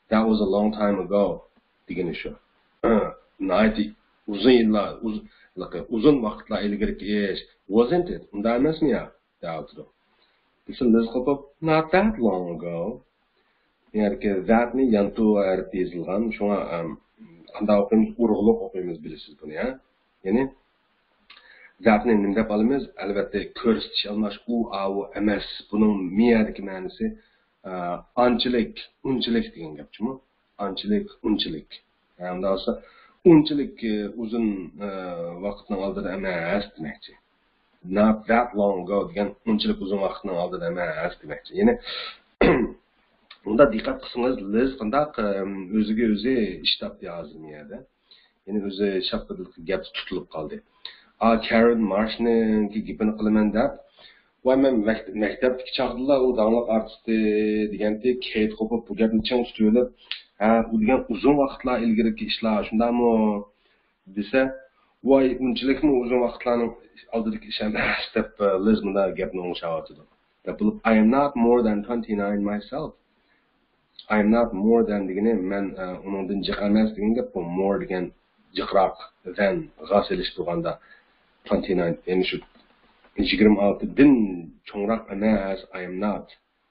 that was a long time ago دېگىنى شۇ. ناھايىتى ئۇزۇن يىللار، ئۇز-، ئۇزۇن ۋاقىتلار ئىلگىرىكى ئىش. Wasn't it؟ ئۇنداق ئەمەسمۇ يا؟ دەۋاتىدۇ. دېسە، لىز قوپۇپ، not that long ago. يەنى that نى يانتۇ ھەرپى يېزىلغان. شۇڭا، ئەم، قانداق ئوقۇيمىز؟ ئۇرغۇلۇق ئوقۇيمىز، بىلىسىز بۇنى، ھە؟ يەنى that نى نېمە دەپ ئالىمىز؟ ئەلۋەتتە، كۆرسىتىش ئالماش ئۇ، ئاۋۇ ئەمەس. بۇنىڭ مىيەدىكى مەنىسى، ئە، ئانچىلىك، ئۇنچىلىك دېگەن گەپ جۇمۇ. ئانچىلىك، ئۇنچىلىك. ئەمدى ئالسا، ئۇنچىلىك، ئە، ئۇزۇن، ئە، ۋاقىتنىڭ ئالدىدا ئەمەس دېمەكچى. Not that long ago دېگەن ئۇنچىلىك ئۇزۇن ۋاقىتنىڭ ئالدىدا ئەمەس دېمەكچى. يەنى، بۇندا دىققەت قىلسىڭىز، لىز قانداق، ئەم، ئۆزىگە ئۆزى ئىش تاپتى ھازىر بۇ يەردە. يەنى ئۆزى شاپپىدىلىق گەپتە تۇتۇلۇپ قالدى. ئا، كارېن مارشنىڭكى گېپىنى قىلىمەن دەپ، ۋاي، مەن مەكت-، مەكتەپتىكى چاغدىلا ئۇ داڭلىق ئارتىستى دېگەنتى، كېيت قوپۇپ بۇ گەپنى چىڭ تۇتۇۋېلىپ، ھە، ئۇ دېگەن ئۇزۇن ۋاقىتلار ئىلگىرىكى ئىشلار، شۇنداقمۇ؟ دېسە، ۋاي، ئۇنچىلىكمۇ ئۇزۇن ۋاقىتلارنىڭ ئالدىدىكى ئىش ئەمەس، دەپ، لىز مۇنداق گەپنى ئوڭشاۋاتىدۇ. دەپ بولۇپ، I am not more than twenty-nine myself. I am not more than دېگىنى مەن، ئە، ئۇنىڭدىن جىق ئەمەس دېگەن گەپ. بۇ more دېگەن جىقراق، than غا سېلىشتۇرغاندا twenty-nine، يەنى شۇ يىگىرمە ئالتىدىن چوڭراق ئەمەس. I am not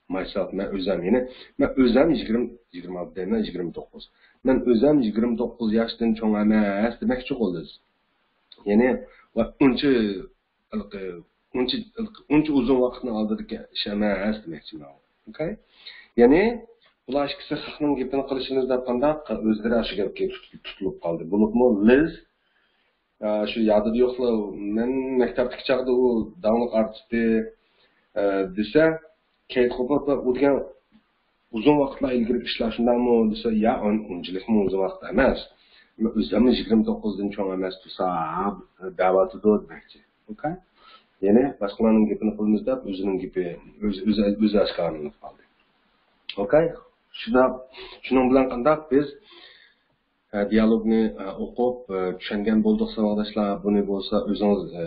myself، مەن ئۆزەم، يەنى مەن ئۆزەم يىگىرمە، يىگىرمە ئالتە دەيمەن، يىگىرمە توققۇز. مەن ئۆزەم يىگىرمە توققۇز ياشتىن چوڭ ئەمەس دېمەكچىغۇ لىز. يەنى ۋە ئۇنچە ھېلىقى ئۇنچە، ھېلىقى ئۇنچە ئۇزۇن ۋاقىتنىڭ ئالدىدىكى ئىش ئەمەس دېمەكچىمەن. ئوكەي؟ يەنى بۇلار ئىككىسى خەقنىڭ گېپىنى قىلىشىمىز دەپ قانداق ئۆزلىرى ئاشۇ گەپكە تۇت-، تۇتۇلۇپ قالدى. بولۇپمۇ لىز، ئە، شۇ يادىدا يوقلا، مەن مەكتەپتىكى چاغدا ئۇ داڭلىق ئارتىستى، ئە، دېسە، كېيت قوپۇپ، ئۇ دېگەن ئۇزۇن ۋاقىتلار ئىلگىرىكى ئىشلار شۇنداقمۇ دېسە، يا، ئۇن-، ئۇنچىلىكمۇ ئۇزۇن ۋاقىت ئەمەس. ئۆزۈممۇ يىگىرمە توققۇزدىن چوڭ ئەمەس تۇرسا، دەۋاتىدۇ دېمەكچى. ئوكەي؟ يەنى باشقىلارنىڭ گېپىنى قىلىمىز دەپ، ئۆزىنىڭ گېپى، ئۆزى، ئۆزى، ئۆزى ئاشكارىلىنىپ قالدى. ئوكەي؟ شۇنداق، شۇنىڭ بىلەن قانداق بىز، ئە، دىيالوگنى، ئە، ئوقۇپ، ئە، چۈشەنگەن بولدۇق، ساۋاقداشلار. بۇنى بولسا ئۆزىڭىز، ئە،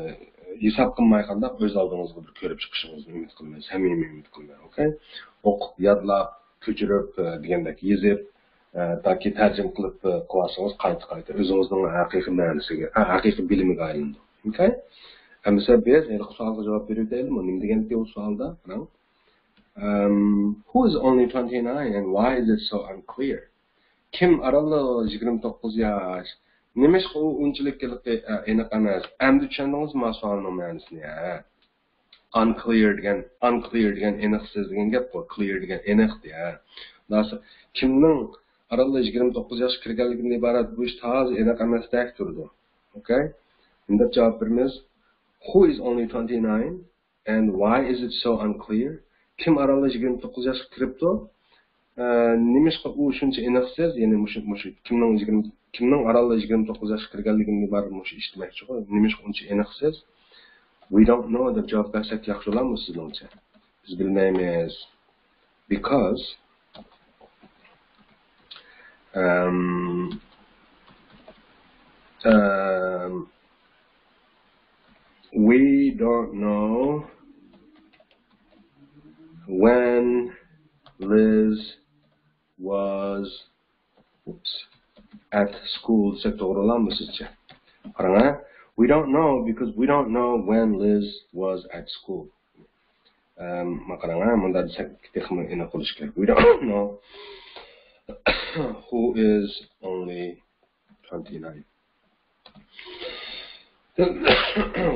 ھېساب قىلماي قانداق ئۆز ئالدىڭىزغا بىر كۆرۈپ چىقىشىڭىزنى ئۈمىد قىلىمەن، سەمىمىي ئۈمىد قىلىمەن. ئوكەي؟ ئوقۇپ، يادلاپ، كۆچۈرۈپ، ئە، دېگەندەك يېزىپ، ئە، تاكى تەرجىمە قىلىپ، ئە، قىلىۋالسىڭىز قايتا-قايتا ئۆزىڭىزنىڭ ھەقىقىي مەنىسىگە، ئە، ھەقىقىي بىلىمىگە ئايلىنىدۇ. ئوكەي؟ ئەمىسە بىز ھېلىقى سوئالغا جاۋاب بېرىۋېتەيلىمۇ؟ نېمە دېگەنتى ئۇ سوئالدا؟ قاراڭ. ئەم، who is only twenty-nine and why is it so unclear؟ كىم ئارانلا يىگىرمە توققۇز ياش؟ نېمىشقا ئۇ ئۇنچىلىك ھېلىقى، ئە، ئېنىق ئەمەس؟ ئەمدى چۈشەندىڭىزمۇ سوئالنىڭ مەنىسىنى، ھە؟ Unclear دېگەن، unclear دېگەن ئېنىقسىز دېگەن گەپقۇ، clear دېگەن ئېنىق دېيە. خۇلاسە، كىمنىڭ ئارانلا يىگىرمە توققۇز ياشقا كىرگەنلىكىدىن ئىبارەت بۇ ئىش تازا ئېنىق ئەمەستەك تۇرىدۇ. ئوكەي؟ نېمە دەپ جاۋاب بېرىمىز؟ Who is only twenty-nine and why is it so unclear؟ كىم ئارانلا يىگىرمە توققۇز ياشقا كىرىپتۇ؟ ئە، نېمىشقا ئۇ شۇنچە ئېنىقسىز؟ يەنى مۇشۇ، مۇشۇ كىمنىڭ يىگىرمە، كىمنىڭ ئارانلا يىگىرمە توققۇز ياشقا كىرگەنلىكىدىن ئىبارەت مۇشۇ ئىش دېمەكچىغۇ. نېمىشقا ئۇنچە ئېنىقسىز؟ We don't know دەپ جاۋاب بەرسەك ياخشى بولامدۇ سىزنىڭچە؟ بىز بىلمەيمىز. Because، ئەم، ئەم، we don't know when Liz was، oops، at school دېسەك توغرا بولامدۇ سىزچە؟ قاراڭ، ھە؟ We don't know because we don't know when Liz was at school. ئەم، ما قاراڭ، ھە؟ مۇنداق دېسەك تېخىمۇ ئېنىق بولۇشى كېرەك. We don't know who is only twenty-nine.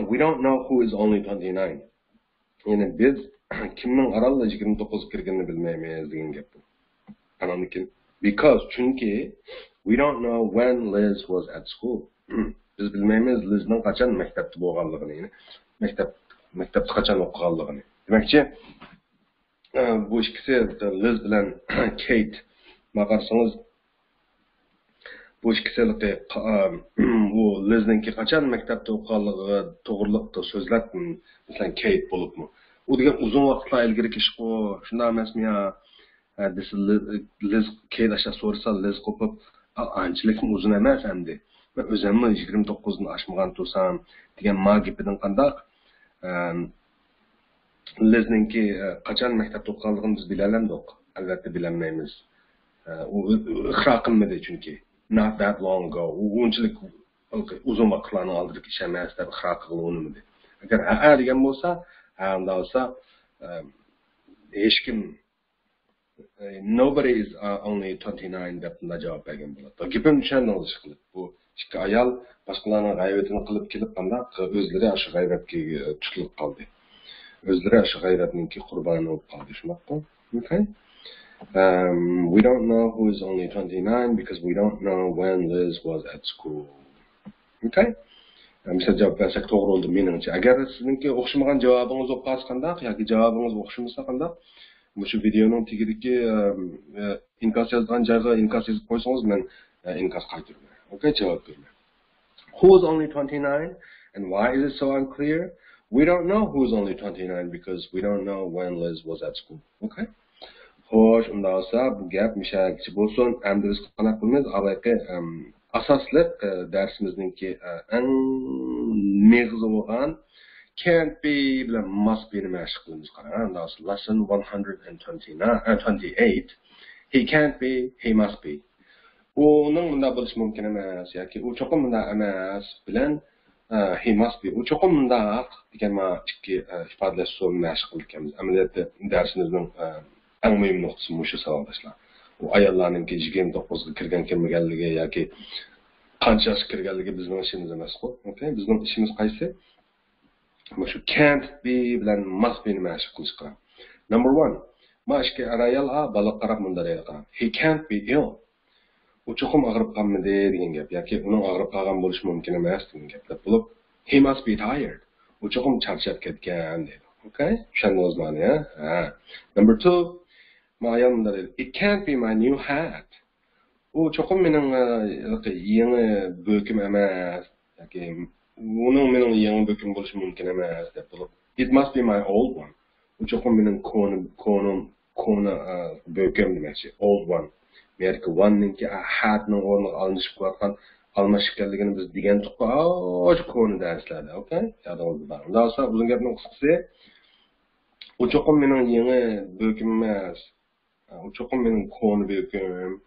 We don't know who is only twenty-nine. يەنى بىز كىمنىڭ ئارانلا يىگىرمە توققۇزغا كىرگىنىنى بىلمەيمىز دېگەن گەپ بۇ. ئاناندىن كېيىن Because، چۈنكى، we don't know when Liz was at school. بىز بىلمەيمىز لىزنىڭ قاچان مەكتەپتە بولغانلىقىنى، يەنى مەكتەپ، مەكتەپتە قاچان ئوقۇغانلىقىنى. دېمەكچى، ئە، بۇ ئىككىسى، لىز بىلەن كېيت، ماڭا قارىسىڭىز، بۇ ئىككىسى ھېلىقى، ئە، بۇ لىزنىڭكى قاچان مەكتەپتە ئوقۇغانلىقى توغرىلىق سۆزلەپ، مەسىلەن، كېيت بولۇپمۇ. ئۇ دېگەن ئۇزۇن ۋاقىتلار ئىلگىرىكى ئىشقۇ، شۇنداق ئەمەسمۇ يا؟ ئە، دېسە، لىز، لىز كېيت ئاشۇ سورىسا، لىز قوپۇپ، «ئا، ئانچىلىكمۇ ئۇزۇن ئەمەس ئەمدى. مەن ئۆزۈممۇ يىگىرمە توققۇزدىن ئاشمىغان تۇرسام» دېگەن ما گېپىدىن قانداق؟ ئە، لىزنىڭكى، ئە، قاچان مەكتەپتە ئوقۇغانلىقىنى بىز بىلەلەمدۇق؟ ئەلۋەتتە بىلەلمەيمىز. ئە، ئۇ ئىقرار قىلمىدى چۈنكى. Not that long ago. ئۇ ئۇنچىلىك ئۇزۇن ۋاقىتلارنىڭ ئالدىدىكى ئىش ئەمەس دەپ ئىقرار قىلغىلى ئۇنىمىدى. ئەگەر ھەئە دېگەن بولسا، ھە، ئۇنداق بولسا، ئە، ھېچكىم، ئە، nobody is, uh, only twenty-nine دەپ مۇنداق جاۋاب بەرگەن بولاتتى. گېپىمنى چۈشەندىڭىز ئىشقىلىپ. بۇ ئىككى ئايال باشقىلارنىڭ غەيۋىتىنى قىلىپ كېلىپ، قانداق ئۆزلىرى ئاشۇ غەيۋەتكە، ئە، تۇتۇلۇپ قالدى. ئۆزلىرى ئاشۇ غەيۋەتنىڭكى قۇربانى بولۇپ قالدى، شۇنداققۇ؟ Okay. Um, we don't know who is only twenty-nine because we don't know when Liz was at school. Okay. مىسال جاۋاب بەرسەك توغرا بولدى مېنىڭچە. ئەگەر سىزنىڭكى ئوخشىمىغان جاۋابىڭىز بولۇپ قالسا قانداق ياكى جاۋابىڭىز ئوخشىمىسا قانداق؟ مۇشۇ ۋىدېئونىڭ تېگىدىكى، ئىم، ئە، ئىنكاس يازغان جايغا ئىنكاس يېزىپ قويسىڭىز، مەن، ئە، ئىنكاس قايتۇرىمەن. Okay، جاۋاب بېرىمەن. Who's only twenty-nine and why is it so unclear? We don't know who's only twenty-nine because we don't know when Liz was at school. Okay. خوش، ئۇنداق بولسا بۇ گەپ مۇشۇ يەرگىچە بولسۇن. ئەمدى بىز قانداق قىلىمىز؟ ئاۋاقى، ئەم، ئاساسلىق، ئە، دەرسىمىزنىڭكى، ئە، ئەڭ مېغىزى بولغان can't be بىلەن must be نى مەشىق قىلىمىز. قاراڭ، ئۇنداق بولسا lesson one hundred and twenty-nine، ئە، twenty-eight. He can't be, he must be. ئۇنىڭ مۇنداق بولۇشى مۇمكىن ئەمەس ياكى ئۇ چوقۇم مۇنداق ئەمەس بىلەن، ئە، he must be، ئۇ چوقۇم مۇنداق دېگەن مانا ئىككى، ئە، ئىپادىلەش ئۇسۇلىنى مەشىق قىلىدىكەنمىز. ئەمەلىيەتتە دەرسىمىزنىڭ، ئە، ئەڭ مۇھىم نۇقتىسى مۇشۇ ساۋاقداشلار. ئۇ ئاياللارنىڭكى يىگىرمە توققۇزغا كىرگەن كىرمىگەنلىكى ياكى قانچە ياشقا كىرگەنلىكى بىزنىڭ ئىشىمىز ئەمەسقۇ. Okay، بىزنىڭ ئىشىمىز قايسى؟ مۇشۇ can't be بىلەن must be نى مەشىق قىلىشقا. Number one، ما ئىككى ئەر ئايال، ئا، بالىغا قاراپ مۇنداق دەيدۇ، قاراڭ. He can't be ill. ئۇ چوقۇم ئاغرىپ قالمىدى دېگەن گەپ ياكى ئۇنىڭ ئاغرىپ قالغان بولۇشى مۇمكىن ئەمەس دېگەن گەپلەر بولۇپ، he must be tired. ئۇ چوقۇم چارچاپ كەتكەن دەيدۇ. Okay؟ چۈشەندىڭىزمۇ ئۇنى، ھە؟ ھە. Number two، ما ئايال مۇنداق دەيدۇ، It can't be my new hat. ئۇ چوقۇم مېنىڭ، ئە، يېڭى بۆكۈم ئەمەس ياكى ئۇنىڭ مېنىڭ يېڭى بۆكۈم بولۇشى مۇمكىن ئەمەس دەپ بولۇپ، It must be my old one. ئۇ چوقۇم مېنىڭ كونا، كونا، كونا، ئە، بۆكۈم دېمەكچى. Old one. بۇ يەردىكى one نىڭكى، ئە، hat نىڭ ئورنىغا ئالمىشىپ قويۇۋاتقان، ئالماش ئىكەنلىكىنى بىز دېگەنتۇققۇ، ئاشۇ كونا دەرسلەردە. Okay؟ يادىڭىزدا بار. ئۇنداق بولسا ئۇزۇن گەپنىڭ قىسقىسى، ئۇ چوقۇم مېنىڭ يېڭى بۆكۈم ئەمەس. ئۇ چوقۇم مېنىڭ كونا بۆكۈم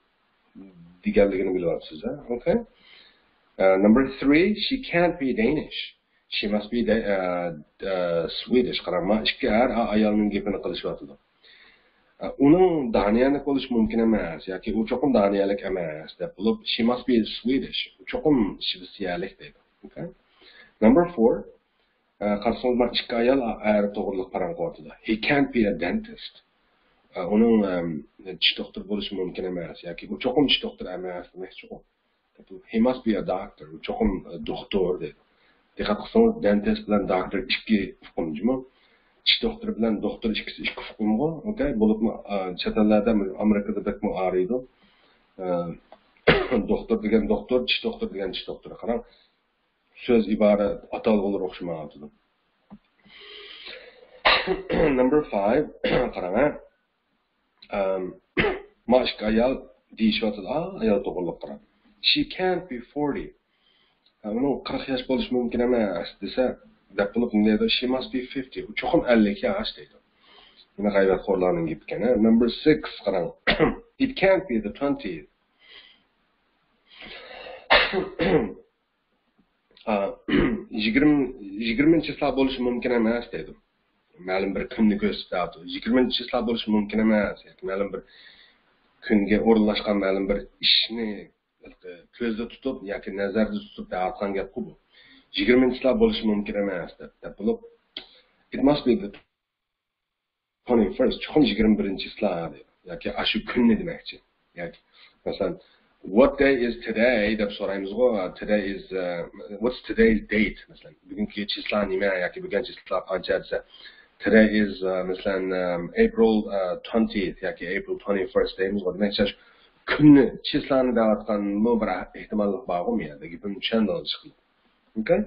دېگەنلىكىنى بىلىۋاتىسىز، ھە؟ Okay. Uh, number three, she can't be Danish. She must be da- uh, uh, Swedish. قاراڭ، ما ئىككى ئەر ئا- ئايالنىڭ گېپىنى قىلىشىۋاتىدۇ. ئە، ئۇنىڭ دانىيەلىك بولۇشى مۇمكىن ئەمەس ياكى ئۇ چوقۇم دانىيەلىك ئەمەس دەپ بولۇپ، she must be Swedish. ئۇ چوقۇم شىۋېتسىيەلىك دەيدۇ. Okay. Number four، ئە، قارىسىڭىز، ما ئىككى ئايال ئا- ئەر توغرىلىق پاراڭ قىلىۋاتىدۇ. He can't be a dentist. ئە، ئۇنىڭ، ئەم، چىش دوختۇرى بولۇشى مۇمكىن ئەمەس ياكى ئۇ چوقۇم چىش دوختۇرى ئەمەس دېمەكچىغۇ. He must be a doctor. ئۇ چوقۇم، ئە، دوختۇر دەيدۇ. دىققەت قىلسىڭىز، dentist بىلەن doctor ئىككى ئۇقۇم جۇمۇ. چىش دوختۇرى بىلەن دوختۇر ئىككىسى ئىككى ئۇقۇمغۇ. Okay، بولۇپمۇ، ئە، چەت ئەللەردە، ئامېرىكىدا بەكمۇ ئايرىيدۇ. ئە، دوختۇر دېگەن دوختۇر، چىش دوختۇر دېگەن چىش دوختۇر. قاراڭ، سۆز ئىبارە ئاتالغۇلىرى ئوخشىمايۋاتىدۇ. Number five، قاراڭ، ھە. ئەم، ما ئىككى ئايال دېيىشىۋاتىدۇ. ئا، ئايال توغرىلىق قاراڭ. She can't be forty. ھە، ئۇنىڭ قىرىق ياش بولۇشى مۇمكىن ئەمەس دېسە، دەپ بولۇپ نېمە دەيدۇ؟ She must be fifty. ئۇ چوقۇم ئەللىك ياش دەيدۇ. يەنە غەيۋەتخورلارنىڭ گېپى ئىكەن، ھە. Number six، قاراڭ. It can't be the twenty. ئا، يىگىرمە، يىگىرمىنچى چىسلا بولۇشى مۇمكىن ئەمەس دەيدۇ. مەلۇم بىر كۈننى كۆرسىتىپ دەۋاتىدۇ. يىگىرمىنچى چىسلا بولۇشى مۇمكىن ئەمەس ياكى مەلۇم بىر كۈنگە ئورۇنلاشقان مەلۇم بىر ئىشنى كۆزدە تۇتۇپ ياكى نەزەردە تۇتۇپ دەۋاتقان گەپقۇ بۇ. يىگىرمىنچى چىسلا بولۇشى مۇمكىن ئەمەس دەپ، دەپ بولۇپ، It must be the twenty-first، چوقۇم يىگىرمە بىرىنچى چىسلا دەيدۇ. ياكى ئاشۇ كۈننى دېمەكچى. ياكى مەسىلەن، "What day is today؟" دەپ سورايمىزغۇ. "Today is, uh, what's today's date؟" مەسىلەن، بۈگۈنكى چىسلا نېمە ياكى بۈگۈن چىسلا قانچە دېسە، "Today is, uh, مەسىلەن, um, April, uh, twentieth ياكى April twenty-first" دەيمىزغۇ. دېمەك، شۇ كۈننى، چىسلانى دەۋاتقانمۇ بىر ئېھتىماللىق بارغۇ بۇ يەردە. گېپىمنى چۈشەندىڭىز ئىشقىلىپ. Okay.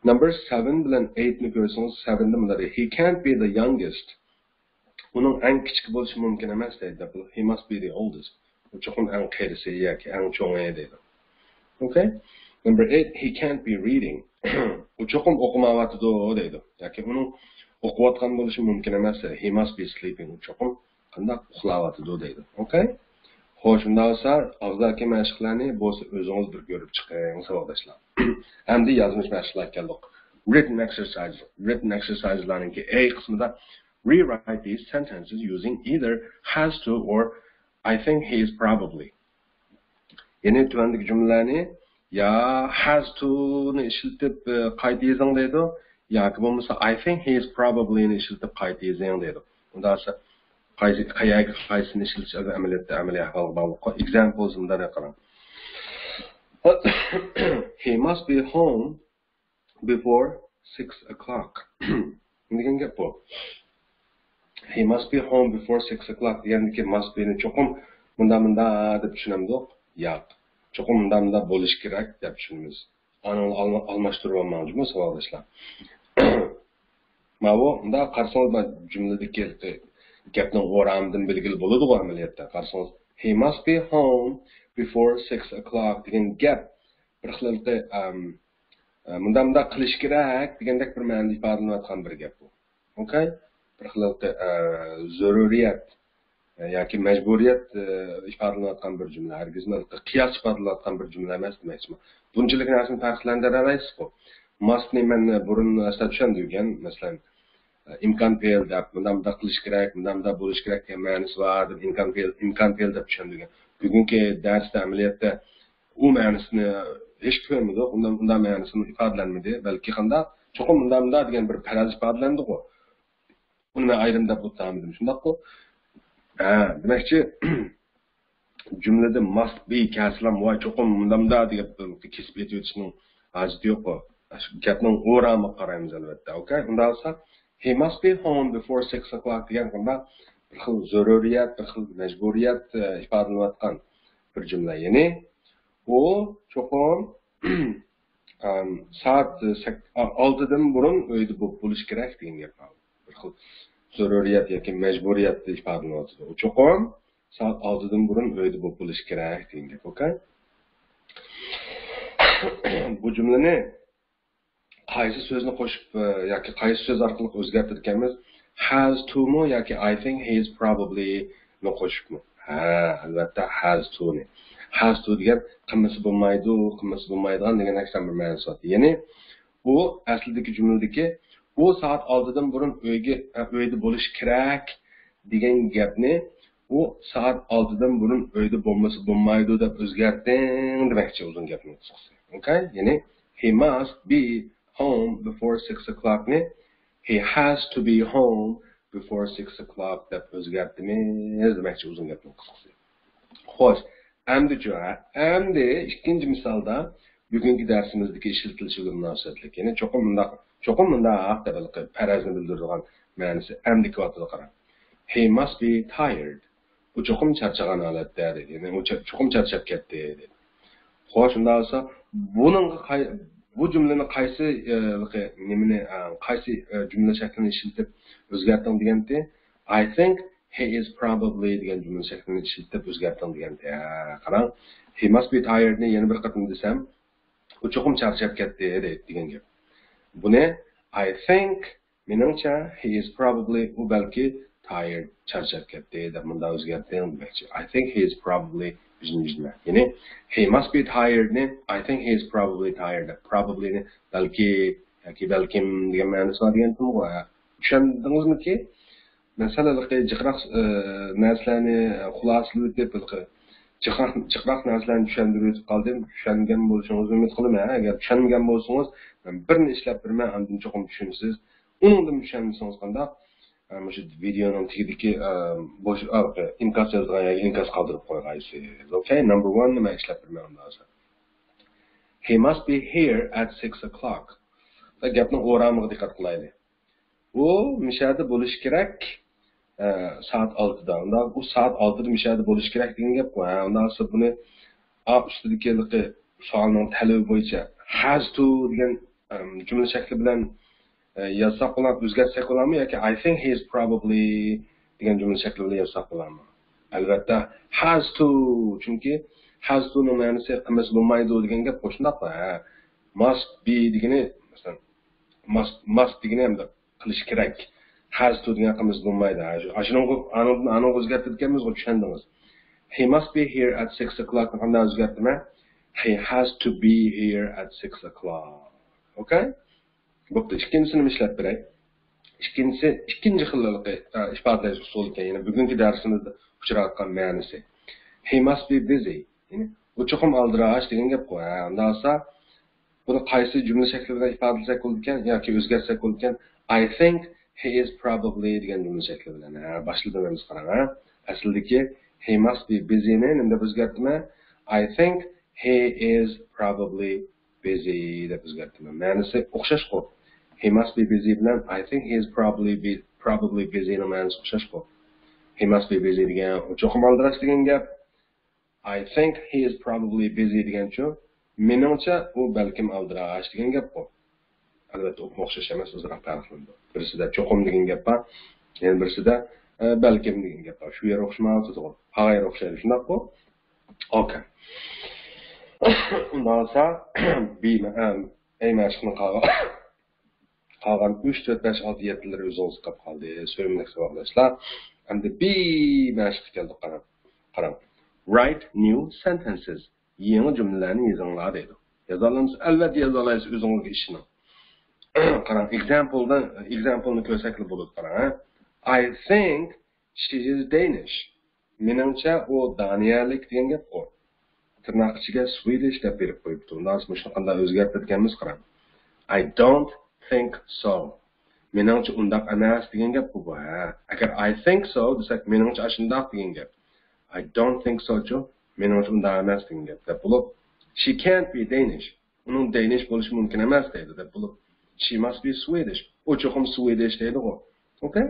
Number seven بىلەن eightنى كۆرسىڭىز، sevenدە مۇنداق دەيدۇ: "He can't be the youngest." ئۇنىڭ ئەڭ كىچىكى بولۇشى مۇمكىن ئەمەس دەيدۇ. He must be the oldest. ئۇ چوقۇم ئەڭ قېرىسى ياكى ئەڭ چوڭى دەيدۇ. Okay. Number eight, he can't be reading. ئۇ چوقۇم ئوقۇمايۋاتىدۇ دەيدۇ. ياكى ئۇنىڭ ئوقۇۋاتقان بولۇشى مۇمكىن ئەمەس. He must be sleeping. ئۇ چوقۇم قانداق ئۇخلاۋاتىدۇ دەيدۇ. Okay. خوش، شۇنداق بولسا ئاغزىدىكى مەشىقلەرنى بولسا ئۆزىڭىز بىر كۆرۈپ چىقىڭ، ساۋاقداشلار. ئەمدى يازمىش مەشىقلەرگە كەلدۇق. Written exercise. Written exerciseلارنىڭكى A قىسمىدا: "Rewrite these sentences using either has to or I think he is probably." يەنى تۆۋەندىكى جۈملىلەرنى يا has to نى ئىشلىتىپ، ئە، قايتا يېزىڭ دەيدۇ، ياكى بولمىسا I think he is probably نى ئىشلىتىپ قايتا يېزىڭ دەيدۇ. ئۇنداق بولسا قايسى، قەيەرگە قايسىنى ئىشلىتىش ئەمەلىيەتتە ئەمەلىي ئەھۋالغا باغلىق. Examples مۇنداق قاراڭ. "He must be home before six o'clock." نېمە دېگەن گەپ بۇ؟ "He must be home before six o'clock" دېگەندىكى must be نى چوقۇم مۇنداق مۇنداق دەپ چۈشىنەمدۇق؟ ياق. چوقۇم مۇنداق مۇنداق بولۇشى كېرەك دەپ چۈشىنىمىز. ئانىڭ ئالما-، ئالماشتۇرۇۋالماڭ جۇمۇ ساۋاقداشلار. ماۋۇ مۇنداق قارىسىڭىز، مانا جۈملىدىكى گەپنىڭ ئورامىدىن بىلگىلى بولىدىغۇ ئەمەلىيەتتە. قارىسىڭىز، "He must be home before six o'clock" دېگەن گەپ بىر خىل، ئەم، ئە، مۇنداق مۇنداق قىلىش كېرەك دېگەندەك بىر مەنىدە ئىپادىلىنىۋاتقان بىر گەپ بۇ. Okay. بىر خىل، ئە، زۆرۈرىيەت، ئە، ياكى مەجبۇرىيەت، ئە، ئىپادىلىنىۋاتقان بىر جۈملە. ھەرگىزمۇ قىياس ئىپادىلەنىۋاتقان بىر جۈملە ئەمەس دېمەكچىمەن. بۇنچىلىك نەرسىنى پەرقلەندۈرەلەيسىزغۇ. Must نى مەن بۇرۇن ئەسلەپ چۈشەندۈرگەن. مەسىلەن، ئىمكان پېئىل دەپ، مۇنداق مۇنداق قىلىش كېرەك، مۇنداق مۇنداق بولۇش كېرەك دېگەن مەنىسى بار دەپ، ئىمكان پېئىل، ئىمكان پېئىل دەپ چۈشەندۈرگەن. بۈگۈنكى دەرستە ئەمەلىيەتتە ئۇ مەنىسىنى ھېچ كۆرمىدۇق. ئۇنداق، ئۇنداق مەنىسىمۇ ئىپادىلەنمىدى. بەلكى قانداق، چوقۇم مۇنداق، مۇنداق دېگەن بىر پەرەز ئىپادىلەندىغۇ. ئۇنى مەن ئايرىم دەپ ئوتتامىدىم، شۇنداققۇ؟ ھە، دېمەكچى، جۈملىدە must be كەلسىلەم، ۋاي، چوقۇم مۇنداق، مۇنداق دېگەن كېسىپ ئېتىۋېتىشنىڭ ھاجىتى يوققۇ. شۇ گەپنىڭ ئورامىغا قارايمىز، ئەلۋەتتە. Okay. ئۇنداق بولسا، "He must be home before six o'clock" دېگەن قانداق بىر خىل زۆرۈرىيەت، بىر خىل مەجبۇرىيەت، ئە، ئىپادىلىنىۋاتقان بىر جۈملە. يەنى ئۇ چوقۇم، ئەم، سائەت سەك-، ئالتىدىن بۇرۇن ئۆيدە بولۇپ بولۇش كېرەك دېگەن گەپ. بىر خىل زۆرۈرىيەت ياكى مەجبۇرىيەتنى ئىپادىلىنىۋاتىدۇ. ئۇ چوقۇم سائەت ئالتىدىن بۇرۇن ئۆيدە بولۇپ بولۇش كېرەك دېگەن گەپ. Okay. بۇ جۈملىنى قايسى سۆزنى قوشۇپ، ئە، ياكى قايسى سۆز ئارقىلىق ئۆزگەرتىدىكەنمىز؟ Has to مۇ ياكى I think he is probably نى قوشۇپمۇ؟ ھە، ئەلۋەتتە، has to نى. Has to دېگەن قىلمىسا بولمايدۇ، قىلمىسا بولمايدىغان دېگەندەك بىر مەنىسى بار. يەنى ئۇ ئەسلىدىكى جۈملىدىكى ئۇ سائەت ئالتىدىن بۇرۇن ئۆيگە، ئە، ئۆيدە بولۇش كېرەك دېگەن گەپنى ئۇ سائەت ئالتىدىن بۇرۇن ئۆيدە بولمىسا بولمايدۇ دەپ ئۆزگەرتىڭ دېمەكچى، ئۇزۇن گەپنىڭ قىسقىسى. Okay. يەنى he must be home before six o'clock نى he has to be home before six o'clock دەپ ئۆزگەرتىمىز دېمەكچى، ئۇزۇن گەپنىڭ قىسقىسى. خوش، ئەمدىچۇ، ھە؟ ئەمدى ئىككىنچى مىسالدا بۈگۈنكى دەرسىمىزدىكى ئىشلىتىلىشى بىلەن مۇناسىۋەتلىك. يەنى چوقۇم مۇنداق، چوقۇم مۇنداق دەپ پەرەزنى بىلدۈرىدىغان مەنىسى ئەمدى كېلىۋاتىدۇ، قاراڭ. He must be tired. ئۇ چوقۇم چارچىغان ھالەتتە دەيدۇ. يەنى ئۇ چا-، چوقۇم چارچاپ كەتتى دەيدۇ. خوش، شۇنداق بولسا، بۇنىڭغا قاي-، بۇ جۈملىنى قايسى، ئە، نېمىنى، ئە، قايسى، ئە، جۈملە شەكلىنى ئىشلىتىپ ئۆزگەرتتىڭ دېگەنتى؟ I think he is probably دېگەن جۈملە شەكلىنى ئىشلىتىپ ئۆزگەرتتىڭ دېگەنتى. ھە، قاراڭ. He must be tired نى يەنە بىر قېتىم دېسەم، ئۇ چوقۇم چارچاپ كەتتى دەيدۇ دېگەن گەپ. بۇنى I think، مېنىڭچە، he is probably، ئۇ بەلكى tired، چارچاپ كەتتى دەپ مۇنداق ئۆزگەرتىڭ دېمەكچى. I think he is probably، يەنى he must be tired نى I think he is probably tired دەپ، probably نى بەلكى ياكى بەلكىم دېگەن مەنىسى بار دېگەنتىمغۇ. چۈشەندىڭىزمىكى؟ مەن سەل ھېلىقى جىقراق، ئە، نەرسىلەرنى خۇلاسىلىۋېتىپ، ھېلىقى جىقراق، جىقراق نەرسىلەرنى چۈشەندۈرۈۋېتىپ قالدىم. چۈشەنگەن بولۇشىڭىزنى ئۈمىد قىلىمەن. ئەگەر چۈشەنمىگەن بولسىڭىز، مەن بىرنى ئىشلەپ بېرىمەن، ئاندىن چوقۇم چۈشىنىسىز. ئۇنىڭدىن چۈشەنمىسىڭىز قانداق؟ ئە، مۇشۇ ۋىدېئونىڭ تېگىدىكى، ئە، بوش، ئە، ئىنكاس يازىدىغان يەرگە ئىنكاس قالدۇرۇپ قويغايسىز. Okay, number one نى مەن ئىشلەپ بېرىمەن ئۇنداق بولسا. He must be here at six o'clock. گەپنىڭ ئورامىغا دىققەت قىلايلى. ئۇ مۇشەدە بولۇشى كېرەك، ئە، سائەت ئالتىدا. ئۇنداق ئۇ سائەت ئالتىدا مۇشەدە بولۇشى كېرەك دېگەن گەپقۇ. ھە، ئۇنداق بولسا بۇنى ئا ئۈستىدىكى ھېلىقى سوئالنىڭ تەلىپى بويىچە has to دېگەن، ئەم، جۈملە شەكلى بىلەن، ئە، يازساق بولا، ئۆزگەرتسەك بولامۇ ياكى I think he is probably دېگەن جۈملە شەكلى بىلەن يازساق بولامۇ؟ ئەلۋەتتە، has to، چۈنكى has to نىڭ مەنىسى قىلمىسا بولمايدۇ دېگەن گەپ، شۇنداقلا، ھە، must be دېگىنى، مەسىلەن، must، must دېگىنى ئەمدى قىلىش كېرەك. Has to دېگەن قىلمىسا بولمايدۇ. ھە، شۇ، ئاشۇنىڭغا، ئانىڭدىن، ئانىڭغا ئۆزگەرتىدىكەنمىزغۇ، چۈشەندىڭىز. He must be here at six o'clock نى قانداق ئۆزگەرتىمەن؟ He has to be here at six o'clock. Okay؟ بوپتۇ، ئىككىنچىسىنى ئىشلەپ بېرەي. ئىككىنچىسى، ئىككىنچى خىللىقى، ئە، ئىپادىلەش ئۇسۇلى ئىكەن. يەنە بۈگۈنكى دەرسىمىزدە ئۇچراۋاتقان مەنىسى. He must be busy. يەنى، ئۇ چوقۇم ئالدىراش دېگەن گەپقۇ. ھە، ئۇنداق بولسا، بۇنى قايسى جۈملە شەكلى بىلەن ئىپادىلىسەك بولىدىكەن ياكى ئۆزگەرتسەك بولىدىكەن؟ I think he is probably دېگەن جۈملە شەكلى بىلەن. ھە، باشلىدىم ئەمىسە قاراڭ، ھە. ئەسلىدىكى he must be busy نى نېمە دەپ ئۆزگەرتىمەن؟ I think he is probably busy دەپ ئۆزگەرتىمەن. مەنىسى ئوخشاشقۇ. He must be busy بىلەن I think he is probably be-، probably busy نىڭ مەنىسى ئوخشاشقۇ. He must be busy دېگەن، ئۇ چوقۇم ئالدىراش دېگەن گەپ. I think he is probably busy دېگەنچۇ، مېنىڭچە ئۇ بەلكىم ئالدىراش دېگەن گەپقۇ. ئەلۋەتتە، ئوپمۇ ئوخشاش ئەمەس، ئازراق پەرقلىنىدۇ. بىرسىدە چوقۇم دېگەن گەپ بار، يەنە بىرسىدە، ئە، بەلكىم دېگەن گەپ بار. شۇ يەر ئوخشىمايۋاتىدىغۇ. قالغان يەر ئوخشايدۇ، شۇنداققۇ؟ Okay. ئۇنداق بولسا، بى-، ئەم، ئەي مەشىقنىڭ قالغان، قالغان ئۈچ، تۆت، بەش، ئالتە، يەتتىلىرى ئۆزىڭىزگە قاپ قالدى. سۆيۈملۈك ساۋاقداشلار. ئەمدى بى مەشىققە كەلدۇق، قاراڭ. قاراڭ. Write new sentences. يېڭى جۈملىلەرنى يېزىڭلار دەيدۇ. يازالايسىز، ئەلۋەتتە يازالايسىز، ئۆزىڭىزگە ئىشىنىڭ. قاراڭ، ئېگزامپلدا، ئېگزامپلنى كۆرسەكلا بولىدۇ، قاراڭ، ھە. I think she is Danish. مېنىڭچە ئۇ دانىيەلىك دېگەن گەپقۇ. تىرناق ئىچىگە Swedish دەپ بېرىپ قويۇپتۇ. ئۇنداق بولسا مۇشۇنى قانداق ئۆزگەرتىدىكەنمىز، قاراڭ. I don't think so. مېنىڭچە ئۇنداق ئەمەس دېگەن گەپقۇ بۇ، ھە. ئەگەر I think so دېسەك، مېنىڭچە ئاشۇنداق دېگەن گەپ. I don't think so چۇ، مېنىڭچە ئۇنداق ئەمەس دېگەن گەپ دەپ بولۇپ، she can't be Danish. ئۇنىڭ دەينىش بولۇشى مۇمكىن ئەمەس دەيدۇ دەپ بولۇپ، she must be Swedish. ئۇ چوقۇم Swedish دەيدىغۇ. Okay؟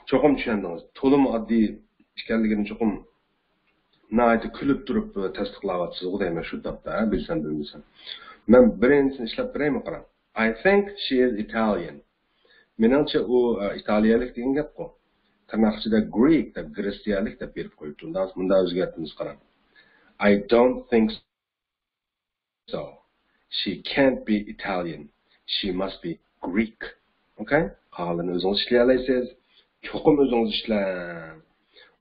چوقۇم چۈشەندىڭىز. تولىمۇ ئاددىي ئىكەنلىكىنى چوقۇم ناھايىتى كۈلۈپ تۇرۇپ تەستىقلاۋاتىسىزغۇ دەيمەن شۇ تاپتا، ھە، بىلسەم بىلمىسەم. مەن بىرىنچىسىنى ئىشلەپ بېرەيمۇ، قاراڭ. I think she is Italian. مېنىڭچە ئۇ، ئە، ئىتالىيەلىك دېگەن گەپقۇ. تىرناق ئىچىدە Greek دەپ، گرېتسىيەلىك دەپ بېرىپ قويۇپتۇ. مۇنداق، مۇنداق ئۆزگەرتىمىز، قاراڭ. I don't think so. She can't be Italian. She must be Greek. Okay? قالغىنىنى ئۆزىڭىز ئىشلىيەلەيسىز. چوقۇم ئۆزىڭىز ئىشلەڭ.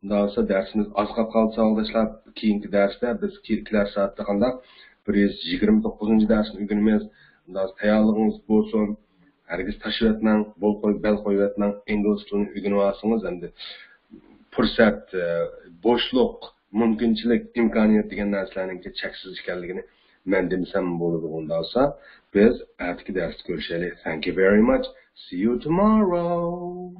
ئۇنداق بولسا دەرسىمىز ئاز قاپ قالدى، ساۋاقداشلار. كېيىنكى دەرستە بىز كېلەر سائەتتە قانداق بىر يۈز يىگىرمە توققۇزىنچى دەرسنى ئۆگىنىمىز. ئۇنداق بولسا تەييارلىقىڭىز بولسۇن. ھەرگىز تاشلىۋەتمەڭ، بول قوي، بەل قويۇۋەتمەڭ. ئىنگلىز تىلىنى ئۆگىنىۋالسىڭىز، ئەمدى پۇرسەت، ئە، بوشلۇق، مۇمكىنچىلىك، ئىمكانىيەت دېگەن نەرسىلەرنىڭكى چەكسىز ئىكەنلىكىنى مەن دېمىسەم بولىدىغۇ. ئۇنداق بولسا، بىز ئەتىكى دەرستە كۆرۈشەيلى. Thank you very much. See you tomorrow.